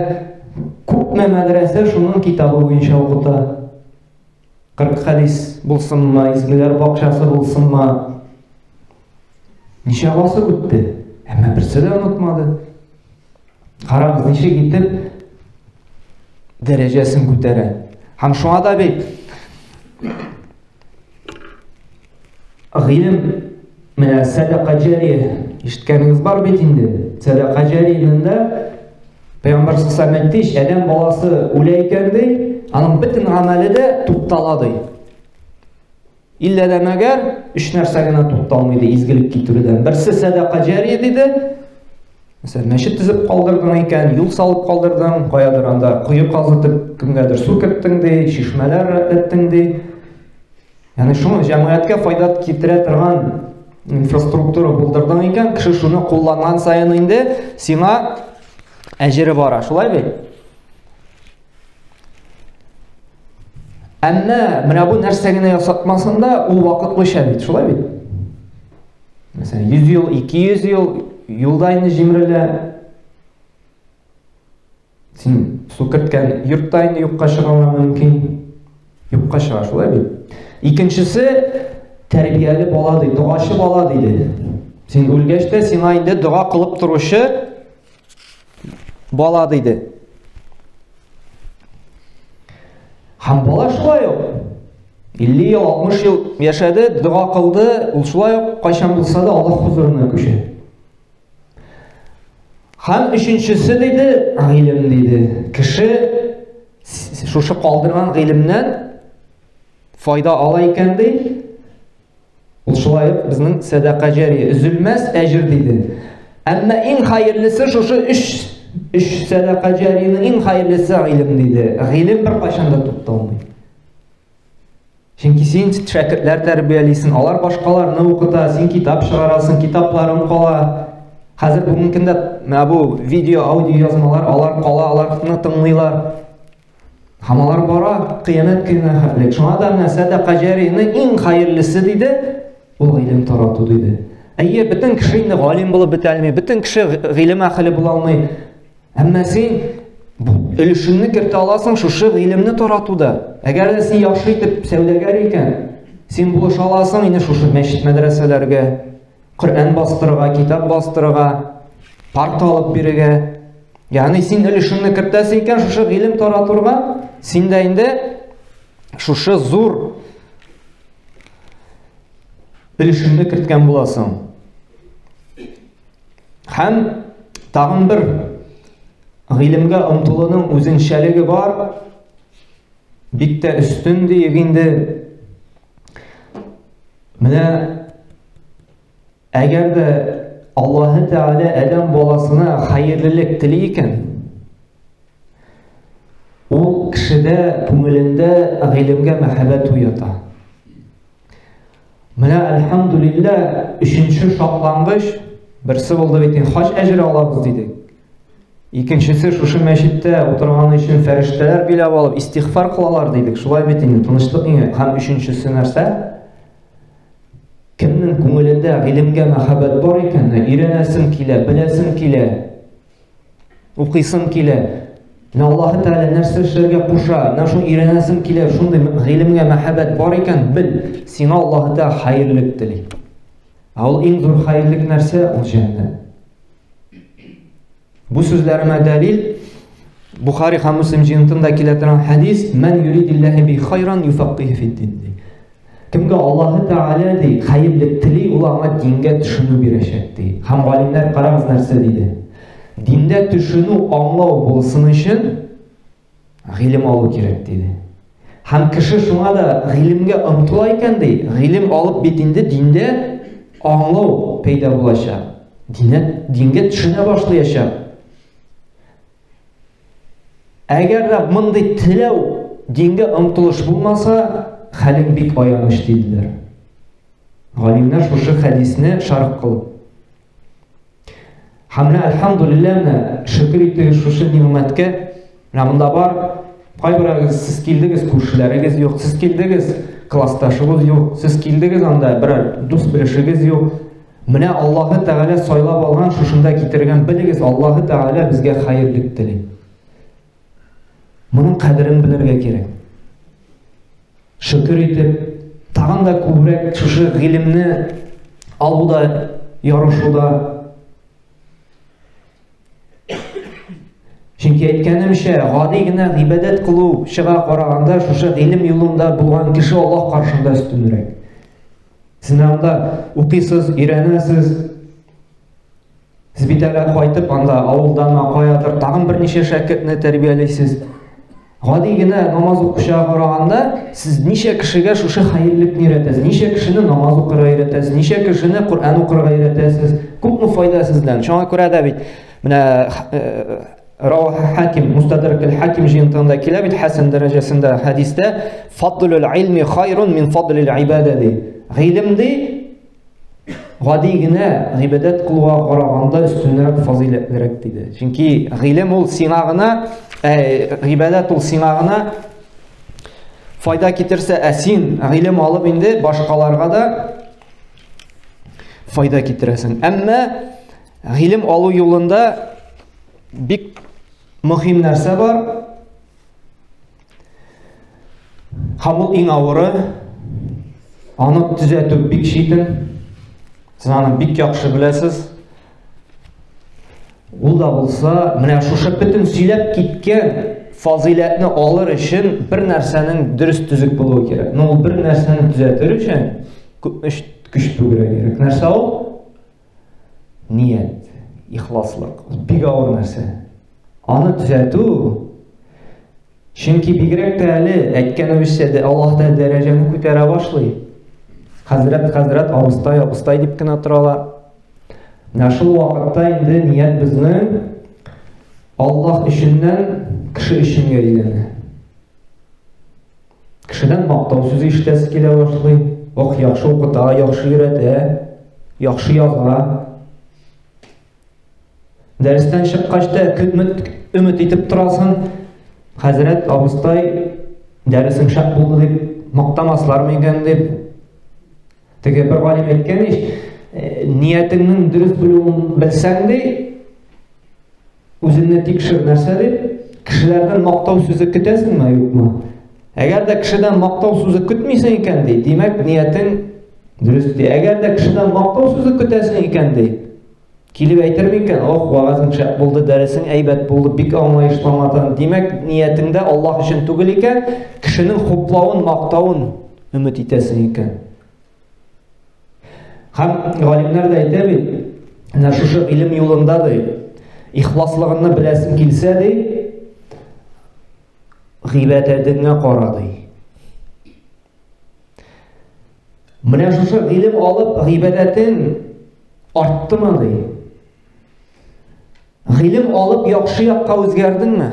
күпме мәдрәсә шуның китабы буенча укыта. 40 хәдис булсынмы, изгеләр бакчасы булсынмы. Ничә гасыр үтте, әмма берсе дә онытмады. Карагыз, ничек итеп дәрәҗәсен күтәрә. Һәм шуңа да бит гыйлем менә сәдака җария ишеткәнегез бар бит инде. Сәдака җариянең Пәйгамбәр саллаллаху әйтте, адәм баласы үлә икән ди, аның бөтен гамәле дә туктала ди. Иллә дә мәгәр өч нәрсә генә тукталмый ди изгелек китерүдән. Берсе сәдака җария диде. Мәсәлән, мәчет төзеп калдырдың икән, юл салып калдырдың, каядыр анда кое казытып, кемгәдер су керттең ди, чишмәләр рәтләттең ди. Ягъни шуны җәмгыятькә файда китерә торган инфраструктура булдырдың икән, кеше шуны кулланган саен инде сиңа әҗере бара, шулай бит? Әмма менә бу нәрсә генә ясатмасын да, ул вакытлыча бит, шулай бит? Мәсәлән, 100 ел, 200 ел юлда инде җимерелә. Син су керткән йорт та инде юкка чыгарга мөмкин. Юкка чыга, шулай бит? Икенчесе тәрбияле бала ди, догачы бала диде. Син үлгәч тә сиңа инде дога кылып торучы бала диде. Һәм бала шулай ук 50 ел, 60 ел яшәде, дога кылды, ул шулай ук кайчан булса да Аллаһ хозурына күчә. Һәм өченчесе диде, гыйлем диде. Кеше шушы калдырган гыйлемнән файда ала икән ди, Ул шулай ук безнең сәдака җария, өзелмәс әҗер диде. Әмма иң хәерлесе шушы өч өч сәдака җариянең иң хәерлесе гыйлем диде. Гыйлем беркайчан да тукталмый. Чөнки син шәкертләр тәрбиялисең, алар башкаларны укыта, син китап чыгарасың, китапларың кала. Хәзер бүгенге көндә менә бу видео, аудио язмалар, алар кала, аларны тыңлыйлар. Һәм алар бара кыямәт көненә хәтлек. Шуңа да менә сәдака җәрияне иң хәерлесе диде, ул гыйлем тарату диде. Әйе, бөтен кеше инде галим булып бетә алмый, бөтен кеше гыйлем әһеле була алмый. Әмма син өлешеңне кертә аласың шушы гыйлемне таратуда. Әгәр дә син яхшы итеп сәүдәгәр икән, син булыша аласың инде шушы мәчет мәдрәсәләргә, Коръән бастырырга, китап бастырырга, парта алып бирергә. Ягъни син өлешеңне кертәсең икән шушы гыйлем таратырга, син дә инде шушы зур өлешеңне керткән буласың. Һәм тагын бер гыйлемгә омтылуның үзенчәлеге бар. Бик тә өстен диек инде. Менә әгәр дә Аллаһы Тәгалә адәм баласына хәерлелек тели икән, ул кешедә күңелендә гыйлемгә мәхәббәт уята. Менә әлхәмдүлиллә өченче шатлангыч берсе булды бит инде хаҗ әҗере алабыз дидек. Икенчесе шушы мәчеттә утырган өчен фәрештәләр биләп алып истигъфар кылалар дидек. Шулай бит инде тынычлык иңе. Һәм өченчесе нәрсә? Кемнең күңелендә гыйлемгә мәхәббәт бар икән, өйрәнәсем килә, беләсем килә, укыйсым килә. Менә Аллаһы Тәгалә нәрсә эшләргә куша, менә шуны өйрәнәсем килә, шундый гыйлемгә мәхәббәт бар икән, бел, сиңа Аллаһы Тәгалә хәерлек тели. Ә ул иң зур хәерлек нәрсә? Ул җәннәт. Бу сүзләремә дәлил Бухари һәм Муслим җыентында килә торган хәдис: "Мән юридиллаһи би хайран юфаккиху фид-дин" ди. Кемгә Аллаһы Тәгалә ди, хәерлек тели, ул аңа дингә төшенү бирәчәк ди. Һәм галимнәр карагыз нәрсә диде. Диндә төшенү, аңлау булсын өчен гыйлем алу кирәк диде. Һәм кеше шуңа да гыйлемгә омтыла икән ди, гыйлем алып бит инде диндә аңлау пәйда булачак. Динә, дингә төшенә башлаячак. Әгәр дә мондый теләү, дингә омтылыш булмаса, хәлең бик аяныч диделәр. Галимнәр шушы хәдисне шарх кылып. Һәм менә әлхәмдулилләһ менә шөкер итегез шушы нигъмәткә. Менә монда бар кайберәгез сез килдегез, күршеләрегез юк, сез килдегез, классташыгыз юк, сез килдегез анда берәр дус белешегез юк. Менә Аллаһы Тәгалә сайлап алган, шушында китергән, белегез, Аллаһы Тәгалә безгә хәерлек тели. Моның кадерен белергә кирәк. Шөкер итеп, тагын да күбрәк шушы гыйлемне алуда, ярышуда. Чөнки әйткәнемчә, гади генә гыйбадәт кылу чыга караганда, шушы гыйлем юлында булган кеше Аллаһ каршында өстенрәк. Сез анда укыйсыз, өйрәнәсез. Сез бит әле кайтып анда авылдан каядыр тагын берничә шәкертне тәрбиялисез. Гади генә намаз укучыга караганда, сез ничә кешегә шушы хәерлекне өйрәтәсез, ничә кешене намаз укырга өйрәтәсез, ничә кешене Коръән укырга өйрәтәсез. Күпме файда сездән. Шуңа күрә дә бит менә э, Равах Хаким, Мустадрак Хаким җыентыгында килә бит хәсән дәрәҗәсендә хәдистә фадлул илми хайрун мин фадлил ибада ди. Гыйлем ди гади генә гыйбадәт кылуга караганда өстенрәк, фазыйләтлерәк диде. Чөнки гыйлем ул сиңа гына, ә, гыйбадәт ул сиңа гына файда китерсә, ә син гыйлем алып инде башкаларга да файда китерәсең. Әмма гыйлем алу юлында бик мөһим нәрсә бар. Һәм ул иң авыры. Аны төзәтү бик читен. Сез аны бик яхшы беләсез. Ул да булса, менә шушы бөтен сөйләп киткән фазыйләтне алыр өчен бер нәрсәнең дөрес төзек булуы кирәк. Но ул бер нәрсәне төзәтер өчен күп көч түгәргә кирәк. Нәрсә ул? Ният, ихласлык. Бик авыр нәрсә. Аны төзәтү, чөнки бигрәк тә әле әйткәнебезчә дә Аллаһ та дәрәҗәне күтәрә башлый. Хәзрәт, хәзрәт, абыстай, абыстай дип кенә торалар. Менә шул вакытта инде ният безнең Аллаһ өченнән кеше өченгә әйләнә. Кешедән мактау сүзе ишетәсе килә башлый. Ох, яхшы укыта, яхшы өйрәтә, яхшы яза. Дәрестән чыккач та өмет, өмет итеп торасың. Хәзрәт абыстай, дәресең шәп булды дип мактамаслармы икән дип. Теге бер галим әйткән ич, ниятеңнең дөрес булуын белсәң ди, үзеңне тикшер нәрсә дип, кешеләрдән мактау сүзе көтәсеңме, юкмы? Әгәр дә кешедән мактау сүзе көтмисең икән ди, димәк ниятең дөрес ди. Әгәр дә кешедән мактау сүзе көтәсең икән ди, килеп әйтер микән, ох, вагазың шәп булды, дәресең әйбәт булды, бик аңлаешлы аңлатам. Димәк, ниятеңдә Аллаһ өчен түгел икән, кешенең хуплавын, мактавын өмет итәсең икән. Һәм галимнәр дә әйтә бит, менә шушы гыйлем юлында ди, ихласлыгыңны беләсең килсә ди, гыйбадәтеңә кара ди. Менә шушы гыйлем алып, гыйбадәтең арттымы ди? Гыйлем алып, яхшы якка үзгәрдеңме?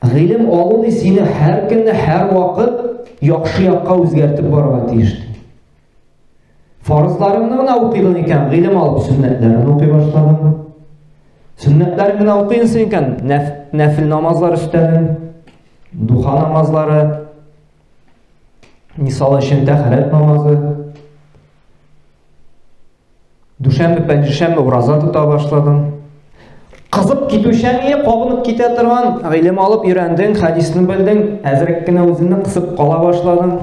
Гыйлем алу ди сине һәр көнне, һәр вакыт яхшы якка үзгәртеп барырга тиеш. Фарызларыңны гына укыйдың икән, гыйлем алып сөннәтләрен укый башладың. Сөннәтләрен генә укыйсың икән, нәфил намазлар өстәдең, духа намазлары, мисал өчен тәһарәт намазы, Дүшәмбе, пәнҗешәмбе ураза тота башладың. Кызып китүчән ие, кабынып китә торган, гыйлем алып өйрәндең, хәдисне белдең, әзрәк кенә үзеңне кысып кала башладың.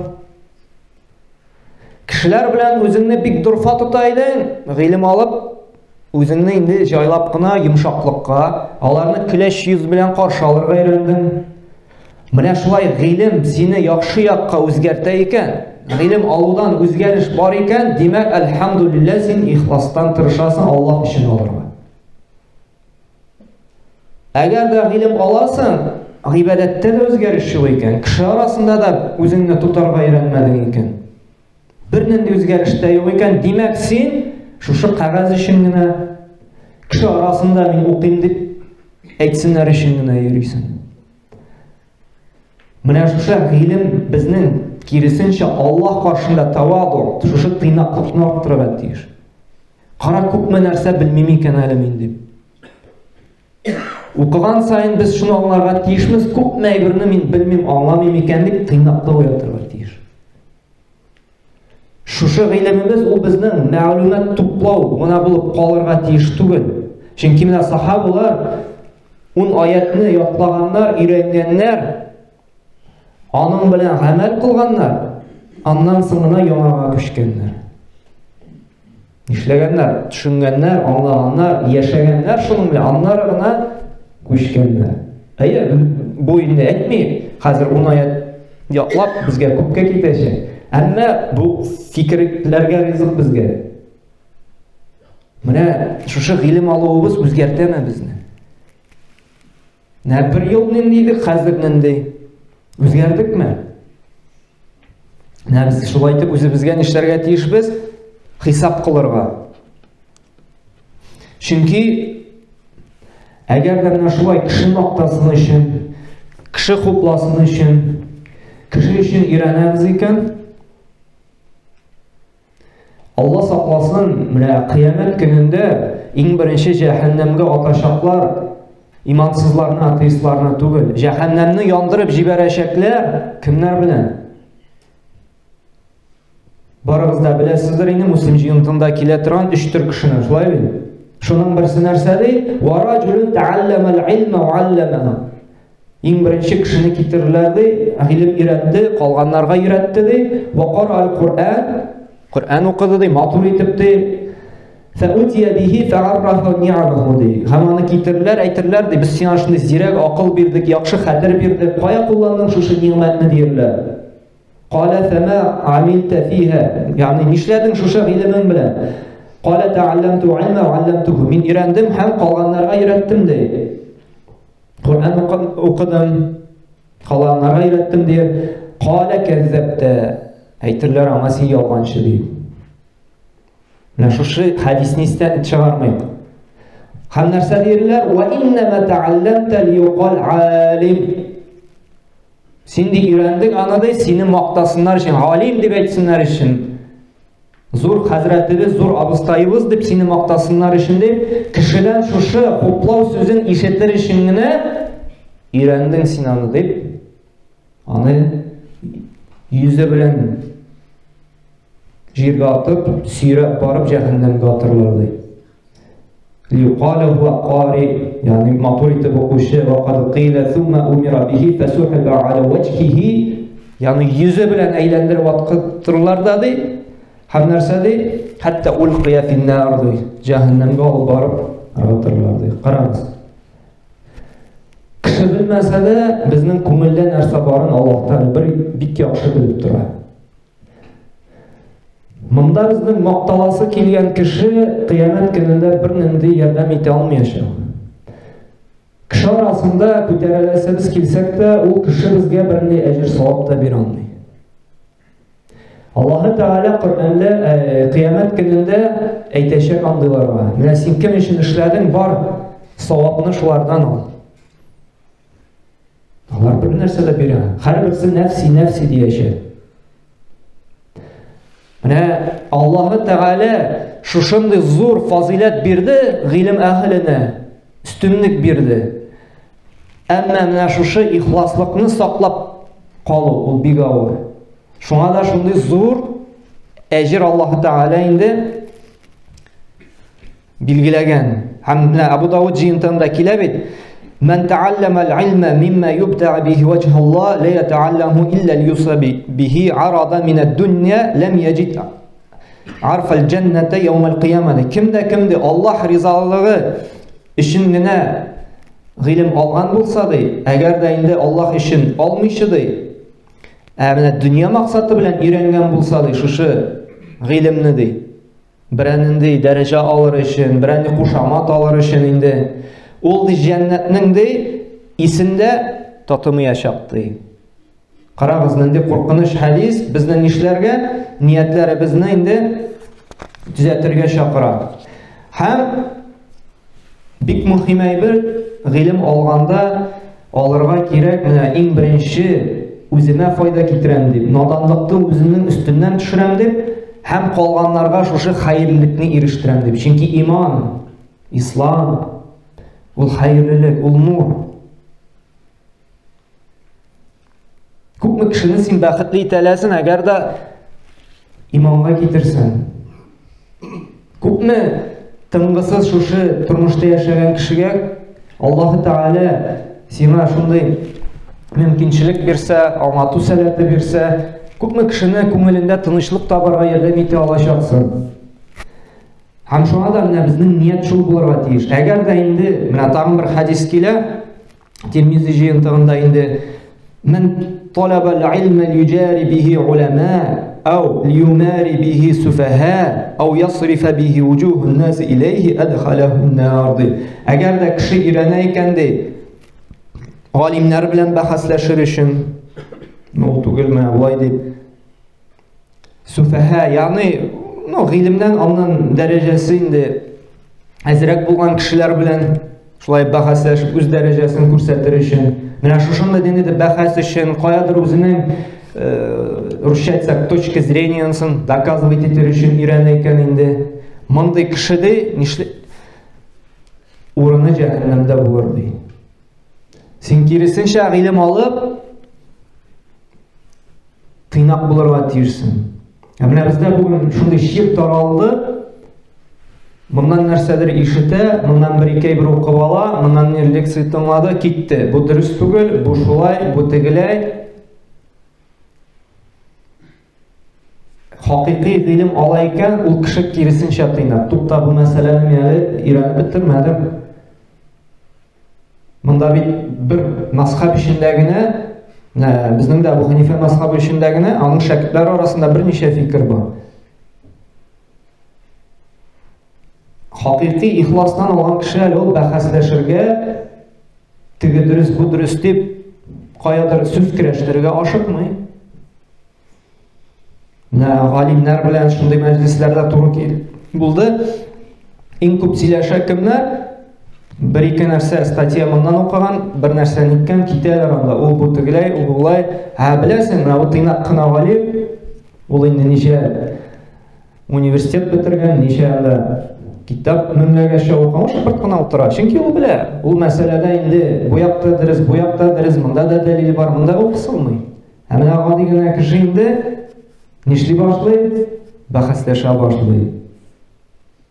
Кешеләр белән үзеңне бик дорфа тота идең, гыйлем алып, үзеңне инде җайлап кына йомшаклыкка, аларны көләч йөз белән каршы алырга өйрәндең. Менә шулай гыйлем сине яхшы якка үзгәртә икән, гыйлем алудан үзгәреш бар икән, димәк, әлхәмдүлилләһ, син ихластан тырышасың Аллаһ өчен алырга. Әгәр дә гыйлем аласың, гыйбадәттә дә үзгәреш юк икән, кеше арасында да үзеңне тотарга өйрәнмәдең икән, бернинди үзгәреш тә юк икән, димәк, син шушы кәгазь өчен генә, кеше арасында мин укыйм дип әйтсеннәр өчен генә йөрисең. Менә шушы гыйлем безнең киресенчә Аллаһ каршында таваду, шушы тыйнаклыкны арттырырга тиеш. Кара, күпме нәрсә белмим икән әле мин дип. Укыган саен без шуны аңларга тиешмез, күпме әйберне мин белмим, аңламыйм икән дип тыйнаклык уятырга тиеш. Шушы гыйлемебез ул безнең мәгълүмат туплау гына булып калырга тиеш түгел. Чөнки менә сахабалар 10 аятны ятлаганнар, өйрәнгәннәр, аның белән гамәл кылганнар, аннан соң гына яңага күчкәннәр. Нишләгәннәр? Төшенгәннәр, аңлаганнар, яшәгәннәр шуның белән, аннары гына күчкәннәр. Әйе, бу инде әйтми, хәзер 10 аят ятлап безгә күпкә китәчәк. Әмма бу фикерләргә ризык безгә. Менә шушы гыйлем алуыбыз үзгәртәме безне? Менә бер ел нинди идек, хәзер нинди? Үзгәрдекме? Менә без шулай итеп үзебезгә нишләргә тиешбез? Хисап кылырга. Чөнки әгәр дә менә шулай кеше мактасын өчен, кеше хупласын өчен, кеше өчен өйрәнәбез икән, Алла сакласын, менә кыямәт көнендә иң беренче җәһәннәмгә атачаклар имансызларны, атеистларны түгел. Җәһәннәмне яндырып җибәрәчәкләр кемнәр белән? Барыгыз да беләсездер инде, Муслим җыентында килә торган өч төр кешене, шулай бит? Шуның берсе нәрсә ди? Ва раҗулун тааллама илма ва аллама. Иң беренче кешене китерделәр ди, гыйлем өйрәтте, калганнарга өйрәтте ди. Ва кара аль-Куръан, Коръән укыды ди, матур итеп ди. Фәутия бихи фәаррафа ни'амаху ди. Һәм аны китерделәр, әйтерләр ди, без сиңа шундый зирәк акыл бирдек, яхшы хәтер бирдек. Кая кулландың шушы нигъмәтне диерләр. Калә фәмә амилтә фиһә. Ягъни нишләдең шушы гыйлемең белән? Калә тәалләмту илмә ва алләмтуху. Мин өйрәндем һәм калганнарга өйрәттем ди. Коръән укыдым, калганнарга өйрәттем ди. Калә кәззәбтә. Әйтерләр аңа син ялганчы ди. Менә шушы хәдисне истән чыгармыйк. Һәм нәрсә диерләр? Ва иннама тәалләмтә лиюкал алим. Син ди өйрәндең аны ди, сине мактасыннар өчен, галим дип әйтсеннәр өчен. Зур хәзрәтебез, зур абыстаебыз дип сине мактасыннар өчен дип, кешедән шушы хуплау сүзен ишетер өчен генә Өйрәндең син аны дип, аны йөзе белән җиргә атып, сөйрәп барып җәһәннәмгә атырлар ди. Лиюкале хуа кари, ягъни матур итеп укучы, ва кад кыйлә сумма умира бихи фасухиба аля ваҗһихи, ягъни йөзе белән әйләндереп аткыртырлар да ди. Һәм нәрсә ди? Хәтта улкия финнар ди. Җәһәннәмгә алып барып ыргытырлар ди. Карагыз. Кеше белмәсә дә, безнең күңелдә нәрсә барын Аллаһ Тәгалә бер бик яхшы белеп тора. Монда безнең макталасы килгән кеше кыямәт көнендә бернинди ярдәм итә алмаячак. Кеше арасында күтәреләсебез килсәк тә, ул кеше безгә бернинди әҗер савап та бирә алмый. Аллаһы Тәгалә Коръәндә кыямәт көнендә әйтәчәк андыйларга. Менә син кем өчен эшләдең, бар, савапны шулардан ал. Алар бер нәрсә дә бирә. Һәрберсе нәфси, нәфси диячәк. Менә Аллаһы Тәгалә шушындый зур фазыйләт бирде гыйлем әһеленә, өстенлек бирде. Әмма менә шушы ихласлыкны саклап калу ул бик авыр. Шуңа да шундый зур әҗер Аллаһы Тәгалә инде билгеләгән. Һәм менә Абу Дауд җыентыгында килә бит. Ман тааллама ал-илма мимма юбта'а бихи ваҗһ Аллаһ ла ятаалламу илля лиюса бихи арада мин ад-дунья лам яҗид арф аль-җанната яум аль-кыяма. Кемдә кемдә Аллаһ ризалыгы өчен генә гыйлем алган булса ди, әгәр дә инде Аллаһ өчен алмыйча ди, ә менә дөнья максаты белән өйрәнгән булса ди, шушы гыйлемне ди, берәнинди дәрәҗә алыр өчен, берәнди кушамат алыр өчен инде, ул ди җәннәтнең ди исендә татымаячак ди. Карагыз, нинди куркыныч хәдис безне нишләргә, ниятләребезне инде төзәтергә чакыра. Һәм бик мөһим әйбер, гыйлем алганда алырга кирәк, менә иң беренче үземә файда китерәм дип, наданлыкны үземнең өстеннән төшерәм дип, һәм калганнарга шушы хәерлелекне ирештерәм дип. Чөнки иман, ислам, ул хәерлелек, ул нур. Күпме кешене син бәхетле итә аласың, әгәр дә иманга китерсәң. Күпме тынгысыз шушы тормышта яшәгән кешегә Аллаһы Тәгалә сиңа шундый мөмкинчелек бирсә, аңлату сәләте бирсә, күпме кешене күңелендә тынычлык табарга ярдәм итә алачаксың. Һәм шуңа да менә безнең ният шул булырга тиеш. Әгәр дә инде менә тагын бер хәдис килә, Тирмизи җыентыгында инде Мен талаба аль-илма лиюджари бихи улама ау лиюмари бихи суфаха ау ясрифа бихи вуҗухун нас илейхи адхалаху нар ди. Әгәр дә кеше өйрәнә икән ди, галимнәр белән бәхәсләшер өчен, ул түгел менә болай дип Сүфәһә, ягъни, ну, гыйлемнән аннан дәрәҗәсе инде әзрәк булган кешеләр белән шулай бәхәсләшеп үз дәрәҗәсен күрсәтер өчен, менә шушындый ниндидер бәхәс өчен, каядыр үзенең русча әйтсәк, точка зрениесын доказывать итер өчен өйрәнә икән инде. Мондый кеше ди, нишли урыны җәһәннәмдә булыр ди. Син киресенчә гыйлем алып, тыйнак булырга тиешсең. Ә менә бездә бүген шундый чир таралды. Моннан нәрсәдер ишетә, моннан бер ике әйбер укып ала, моннан не лекция тыңлады, китте. Бу дөрес түгел, бу шулай, бу тегеләй. Хакыйкый гыйлем ала икән, ул кеше киресенчә тыйнак. Тукта, бу мәсьәләне мин әле өйрәнеп бетермәдем. Монда бит бер мазхаб эчендә генә, безнең дә Абу Ханифә мазхабы эчендә генә аның шәкертләре арасында берничә фикер бар. Хакыйкый ихластан алган кеше әле ул бәхәсләшергә, теге дөрес, бу дөрес дип, каядыр сүз көрәштерергә ашыкмый. Менә галимнәр белән шундый мәҗлесләрдә туры кил булды. Иң күп сөйләшә кемнәр? Бер-ике нәрсә статья моннан укыган, бер нәрсә ниткән, китәләр анда. Ул бу тегеләй, ул болай. Ә беләсең, менә бу тыйнак кына галим, ул инде ничә университет бетергән, ничә анда Китап меңләргәчә укыган, ул шыпырт кына утыра. Чөнки ул белә, ул мәсьәләдә инде бу якта дөрес, бу якта дөрес, монда да дәлил бар, монда ул кысылмый. Ә менә гади генә кеше инде нишли башлый? Бәхәсләшә башлый.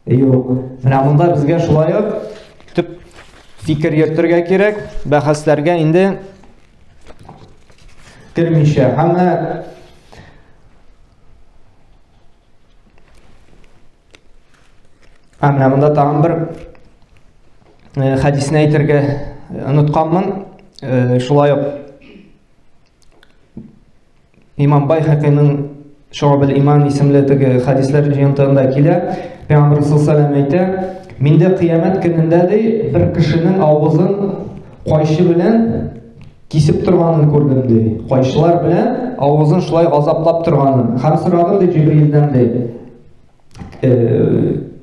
Юк. Менә монда безгә шулай ук төп фикер йөртергә кирәк, бәхәсләргә инде кермичә. Һәм Ә менә монда тагын бер хәдисне әйтергә онытканмын. Шулай ук Имам Байхакиның Шуаб иман исемле теге хәдисләр җыентыгында килә. Пәйгамбер саллаллаху әйтә, миндә кыямәт көнендә ди бер кешенең авызын кайчы белән кисеп торганын күрдем ди. Кайчылар белән авызын шулай газаплап торганын. Һәм сорадым ди Җибрилдән ди.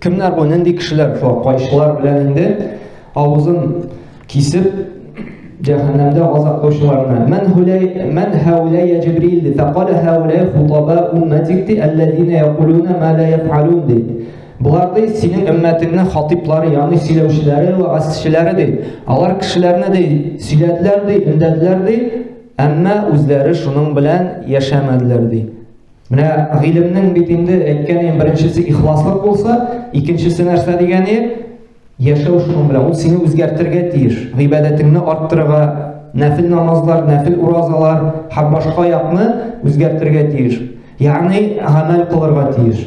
Кемнәр бу, нинди кешеләр шул кайчылар белән инде авызын кисеп җәһәннәмдә газаплаучыларны? Мән хүләй мән хаулай я Җибрил ди. Фәкалә хаулай хутаба умматик ди, аллазина якулуна ма ла яфалун ди. Болар ди синең өммәтеңнең хатиплары, ягъни сөйләүчеләре, вәгазьчеләре ди. Алар кешеләрне ди сөйләделәр ди, өндәделәр ди, әмма үзләре шуның белән яшәмәделәр ди. Менә гыйлемнең бит инде әйткән идем, беренчесе ихласлык булса, икенчесе нәрсә дигән идем? Яшәү шуның белән. Ул сине үзгәртергә тиеш. Гыйбадәтеңне арттырырга, нәфил намазлар, нәфил уразалар һәм башка якны үзгәртергә тиеш. Ягъни гамәл кылырга тиеш.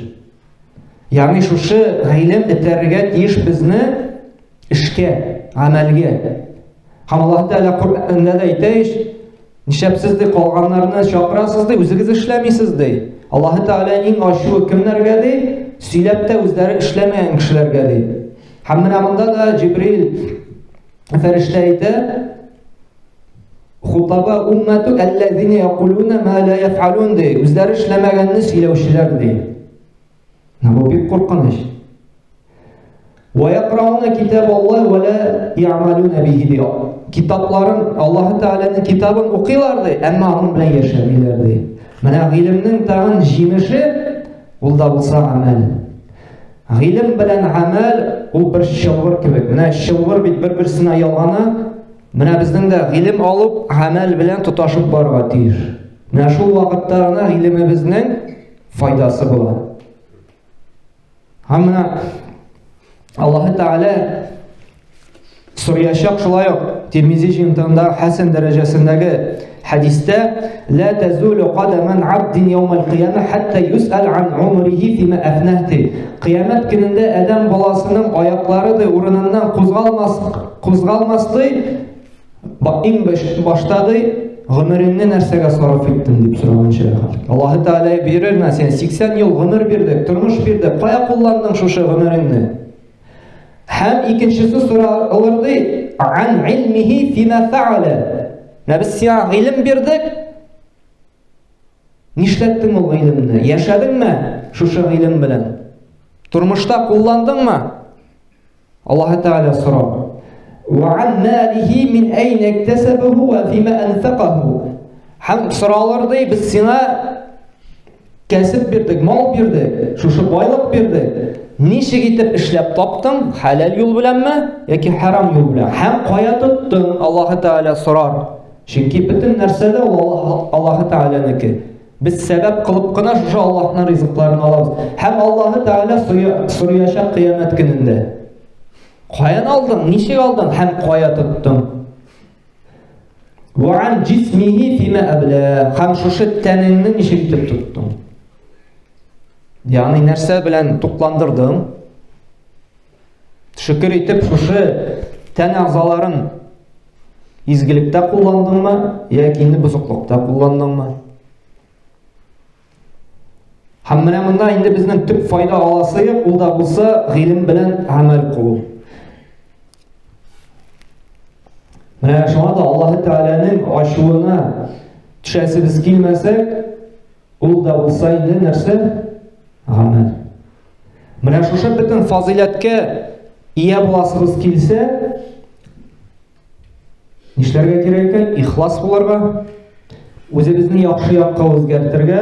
Ягъни шушы гыйлем этәрергә тиеш безне эшкә, гамәлгә. Һәм Аллаһ Тәгалә Коръәндә дә әйтә ич, нишләп сез ди калганнарны чакырасыз ди, үзегез эшләмисез ди. Аллаһ Тәгалә иң ачуы кемнәргә ди? Сөйләп тә үзләре эшләмәгән кешеләргә ди. Һәм менә монда да Җибрил фәрештә әйтә, Хутаба уммату аллазина якулуна ма ла яфалун ди. Үзләре эшләмәгәнне сөйләүчеләр ди. Менә бу бик куркыныч. Ва якрауна китаб Аллаһ ва ла я'малуна бихи ди. Китапларын, Аллаһ Тәгаләнең китабын укыйлар ди, әмма аның белән яшәмиләр ди. Менә гыйлемнең тагын җимеше ул да булса гамәл. Гыйлем белән гамәл ул бер чылбыр кебек. Менә чылбыр бит бер-берсенә ялгана. Менә безнең дә гыйлем алып, гамәл белән тоташып барырга тиеш. Менә шул вакытта гына гыйлемебезнең файдасы була. Һәм менә Аллаһы Тәгалә сораячак шулай ук Тирмизи җыентыгында хәсән дәрәҗәсендәге хәдистә ла тазулу кадаман абдин яумал кыяма хатта юсал ан умрихи фима афнахти. Кыямәт көнендә адәм баласының аяклары ди урыныннан кузгалмас кузгалмас ди Иң башта ди, гомереңне нәрсәгә сарыф иттең дип сораганчы. Аллаһы Тәгалә бирер син 80 ел гомер бирдек, тормыш бирдек, кая кулландың шушы гомереңне? Һәм икенчесе соралыр ди, ан илмихи фима фәалә. Менә без сиңа гыйлем бирдек, нишләттең ул гыйлемне? Яшәдеңме шушы гыйлем белән? Тормышта кулландыңмы? Аллаһы Тәгалә сорар. Ва ан малихи мин әйнә иктәсәбәһу ва фима анфакаһу. Һәм соралыр ди, без сиңа кәсеп бирдек, мал бирдек, шушы байлык бирдек. Ничек итеп эшләп таптың, хәләл юл беләнме яки харам юл белән? Һәм кая тоттың? Аллаһы Тәгалә сорар. Чөнки бөтен нәрсә дә ул Аллаһы Тәгаләнеке. Без сәбәп кылып кына шушы Аллаһның ризыкларын алабыз. Һәм Аллаһы Тәгалә сораячак кыямәт көнендә. Каян алдың, ничек алдың һәм кая тоттың? Ва ан җисмихи фима әбла. Һәм шушы тәнеңне ничек итеп тоттың? Ягъни нәрсә белән тукландырдың? Шөкер итеп шушы тән әгъзаларын изгелектә кулландыңмы яки инде бозыклыкта кулландыңмы? Һәм менә монда инде безнең төп файда аласы юк, ул да булса гыйлем белән гамәл кылу. Менә шуңа да Аллаһы Тәгаләнең ачуына төшәсебез килмәсә, ул да булса инде нәрсә? Гамәл. Менә шушы бөтен фазыйләткә ия буласыбыз килсә, нишләргә кирәк икән? Ихлас булырга, үзебезне яхшы якка үзгәртергә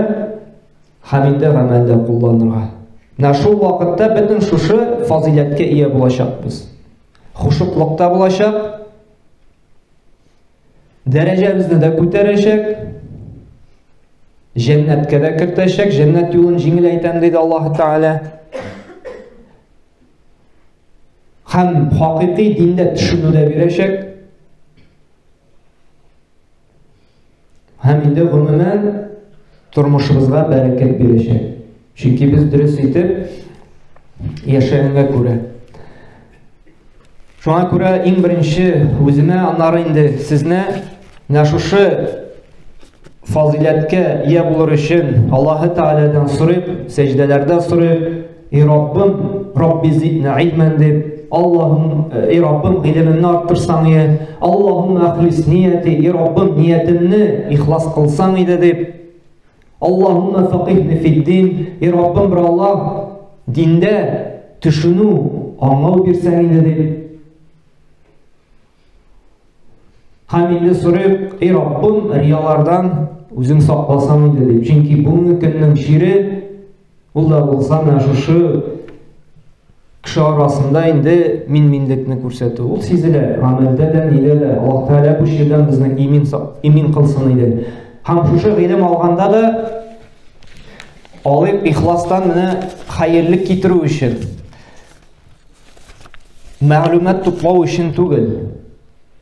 һәм инде гамәлдә кулланырга. Менә шул вакытта бөтен шушы фазыйләткә ия булачакбыз. Хушуклык та булачак, дәрәҗәбезне дә күтәрәчәк, җәннәткә дә кертәчәк, җәннәт юлын җиңел әйтәм, диде Аллаһ Тәгалә. Һәм хакыйкый диндә төшенү дә бирәчәк. Һәм инде гомумән тормышыбызга бәрәкәт бирәчәк. Чөнки без дөрес итеп яшәгәнгә күрә. Шуңа күрә иң беренче үземә, аннары инде сезне менә шушы фазыйләткә ия булыр өчен Аллаһы Тәгаләдән сорыйк, сәҗдәләрдә сорыйк, И Раббым, Рабби зидна илмән дип, Аллаһым, и Раббым, гыйлемемне арттырсаң иде, Аллаһумма ахлис нияти, и Раббым, ниятемне ихлас кылсаң иде дип, Аллаһумма факихни фиддин, и Раббым, бер Аллаһ, диндә төшенү, аңлау бирсәң иде дип. Һәм инде сорыйк, и Раббым, риялардан үзең сакласаң иде дип. Чөнки бүгенге көннең чире ул да булса менә шушы кеше арасында инде мин-минлекне күрсәтү. Ул сизелә, гамәлдә дә, нидә дә. Аллаһ Тәгалә бу чирдән безне имин, имин кылсын иде. Һәм шушы гыйлем алганда да алыйк ихластан менә хәерлек китерү өчен. Мәгълүмат туплау өчен түгел.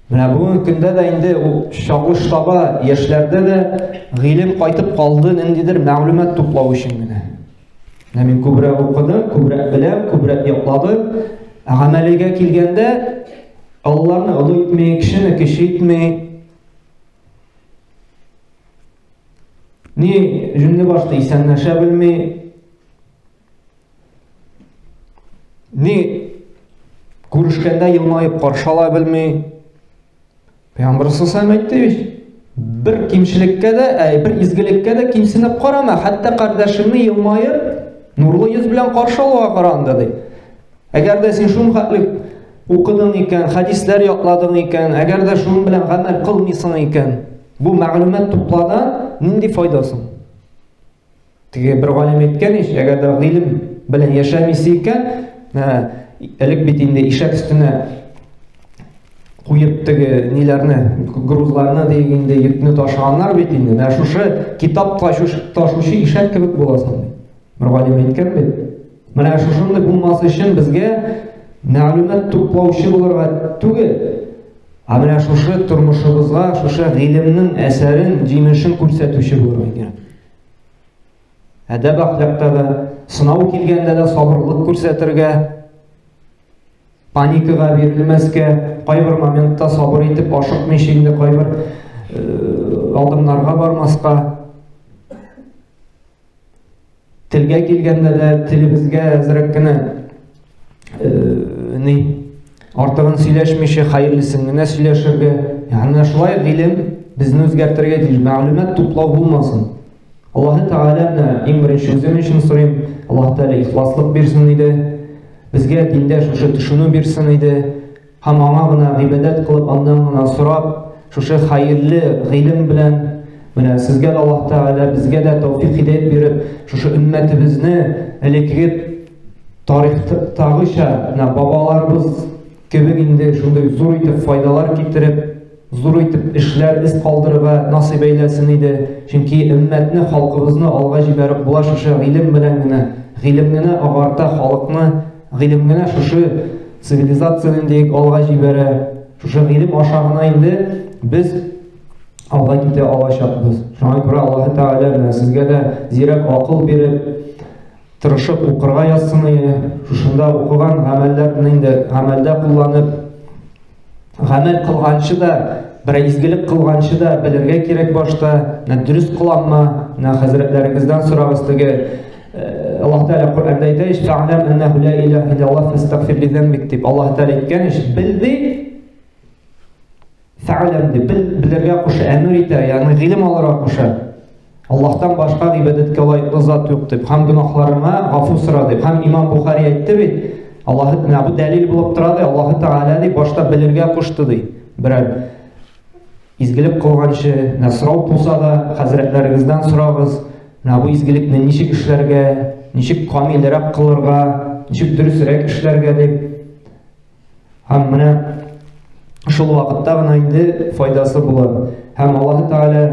Менә бүгенге көндә дә инде ул чагылыш таба яшьләрдә дә гыйлем кайтып калды ниндидер мәгълүмат туплау өчен генә. Менә мин күбрәк укыдым, күбрәк беләм, күбрәк ятладым. Ә гамәлигә килгәндә Аллаһны олы итми, кешене кеше итми. Ни җүнле башта исәнләшә белми. Ни күрешкәндә елмаеп каршы ала белми. Пәйгамбер саллаллаху әйтте бит, бер кимчелеккә дә, әй, бер изгелеккә дә кимсенеп карама, хәтта кардәшеңне елмаеп, нурлы йөз белән каршы алуга караганда ди. Әгәр дә син шул хәтле укыдың икән, хәдисләр ятладың икән, әгәр дә шуның белән гамәл кылмыйсың икән, бу мәгълүмат туплаудан нинди файда соң? Теге бер галим әйткән ич, әгәр дә гыйлем белән яшәмисе икән, элек бит инде ишәк өстенә куеп теге ниләрне, грузларны диек инде, йөкне ташыганнар бит инде. Менә шушы китап ташучы ишәк кебек буласың. Бер галим әйткән бит. Менә шушындый булмас өчен безгә мәгълүмат туплаучы булырга түгел, ә менә шушы тормышыбызга, шушы гыйлемнең әсәрен, җимешен күрсәтүче булырга кирәк. Әдәп әхлакта да, сынау килгәндә дә сабырлык күрсәтергә, паникага бирелмәскә, кайбер моментта сабыр итеп ашыкмыйча инде кайбер адымнарга бармаска. Телгә килгәндә дә телебезгә әзрәк кенә ни артыгын сөйләшмичә хәерлесен генә сөйләшергә. Ягъни шулай гыйлем безне үзгәртергә тиеш, мәгълүмат туплау булмасын. Аллаһы Тәгалә менә иң беренче үзем өчен сорыйм, Аллаһы Тәгалә ихласлык бирсен иде. Безгә диндә шушы төшенү бирсен иде. Һәм аңа гына гыйбадәт кылып, аннан гына сорап, шушы хәерле гыйлем белән менә сезгә дә Аллаһ Тәгалә, безгә дә тәүфик һидәят биреп, шушы өммәтебезне элеккеге тарихтагыча, менә бабаларыбыз кебек инде шундый зур итеп файдалар китереп, зур итеп эшләр, эз калдырырга насыйп әйләсен иде. Чөнки өммәтне, халкыбызны алга җибәреп була шушы гыйлем белән генә. Гыйлем генә агарта халыкны, гыйлем генә шушы цивилизацияне диек алга җибәрә. Шушы гыйлем аша гына инде без алга китә алачакбыз. Шуңа күрә Аллаһы Тәгалә менә сезгә дә зирәк акыл биреп, тырышып укырга язсын иде. Шушында укыган гамәлләрне инде гамәлдә кулланып, гамәл кылганчы да, бер изгелек кылганчы да белергә кирәк башта, менә дөрес кыламмы, менә хәзрәтләрегездән сорагыз теге Аллаһ Тәгалә Коръәндә әйтә ич, фәгъләм әннәһу ла илаһа илляллаһ фәстәгъфир ли зәнбик дип. Аллаһ Тәгалә әйткән ич, бел ди, фәгъләм ди, бел, белергә куша, әмер итә, ягъни гыйлем алырга куша. Аллаһтан башка гыйбадәткә лаеклы зат юк дип, һәм гөнаһларыңа гафу сора дип. Һәм Имам Бухари әйтте бит, Аллаһ менә бу дәлил булып тора ди, Аллаһ Тәгалә ди, башта белергә кушты ди. Берәр изгелек кылганчы, менә сорау туса да, хәзрәтләрегездән сорагыз, менә бу изгелекне ничек эшләргә, ничек камилрәк кылырга, ничек дөресрәк эшләргә дип. Һәм менә шул вакытта гына инде файдасы була. Һәм Аллаһ Тәгалә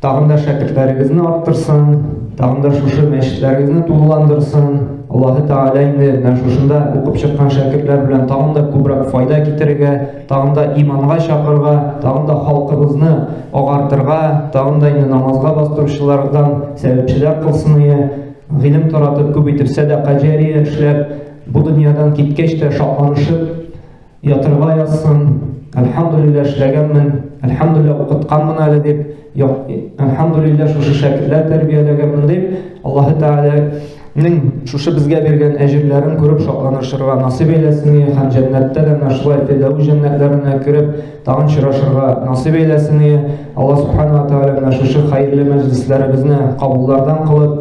тагын да шәкертләрегезне арттырсын, тагын да шушы мәчетләрегезне тулыландырсын. Аллаһ Тәгалә инде менә шушында укып чыккан шәкертләр белән тагын да күбрәк файда китерергә, тагын да иманга чакырырга, тагын да халкыбызны агартырга, тагын да инде намазга бастыручылардан сәбәпчеләр кылсын ие. Гыйлем таратып, күп итеп сәдака җария эшләп, бу дөньядан киткәч тә шатланышып ятырга язсын. Әлхәмдүлилләһ эшләгәнмен, әлхәмдүлилләһ укытканмын әле дип, әлхәмдүлилләһ шушы шәкертләр тәрбияләгәнмен дип, Аллаһ Тәгаләнең шушы безгә биргән әҗерләрен күреп шатланышырга насыйп әйләсен һәм җәннәттә дә менә шулай Фирдәүс җәннәтләренә кереп тагын очрашырга насыйп әйләсен. Аллаһ Субхану ва Тәгалә менә шушы хәерле мәҗлесләребезне кабуллардан кылып,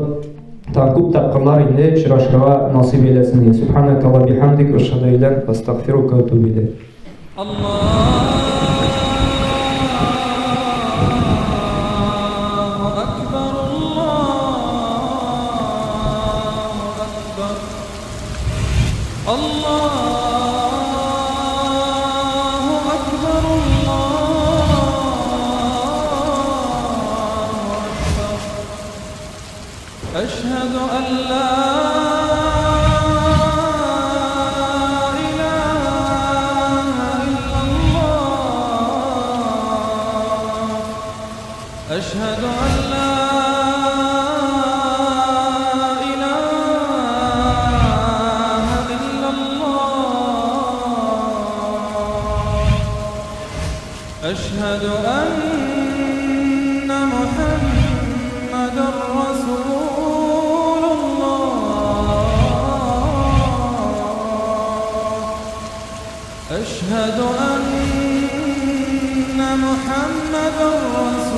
тагын күп тапкырлар инде очрашырга насыйп әйләсен. Субханaka ва бихамдик, ашһаду ан ла илаһа илля анта, астагфирука ва атубу илейк. الله أكبر الله أكبر الله أكبر الله أكبر أشهد أن لا أشهد أن لا إله إلا الله أشهد أن محمدا رسول الله أشهد أن محمدا رسول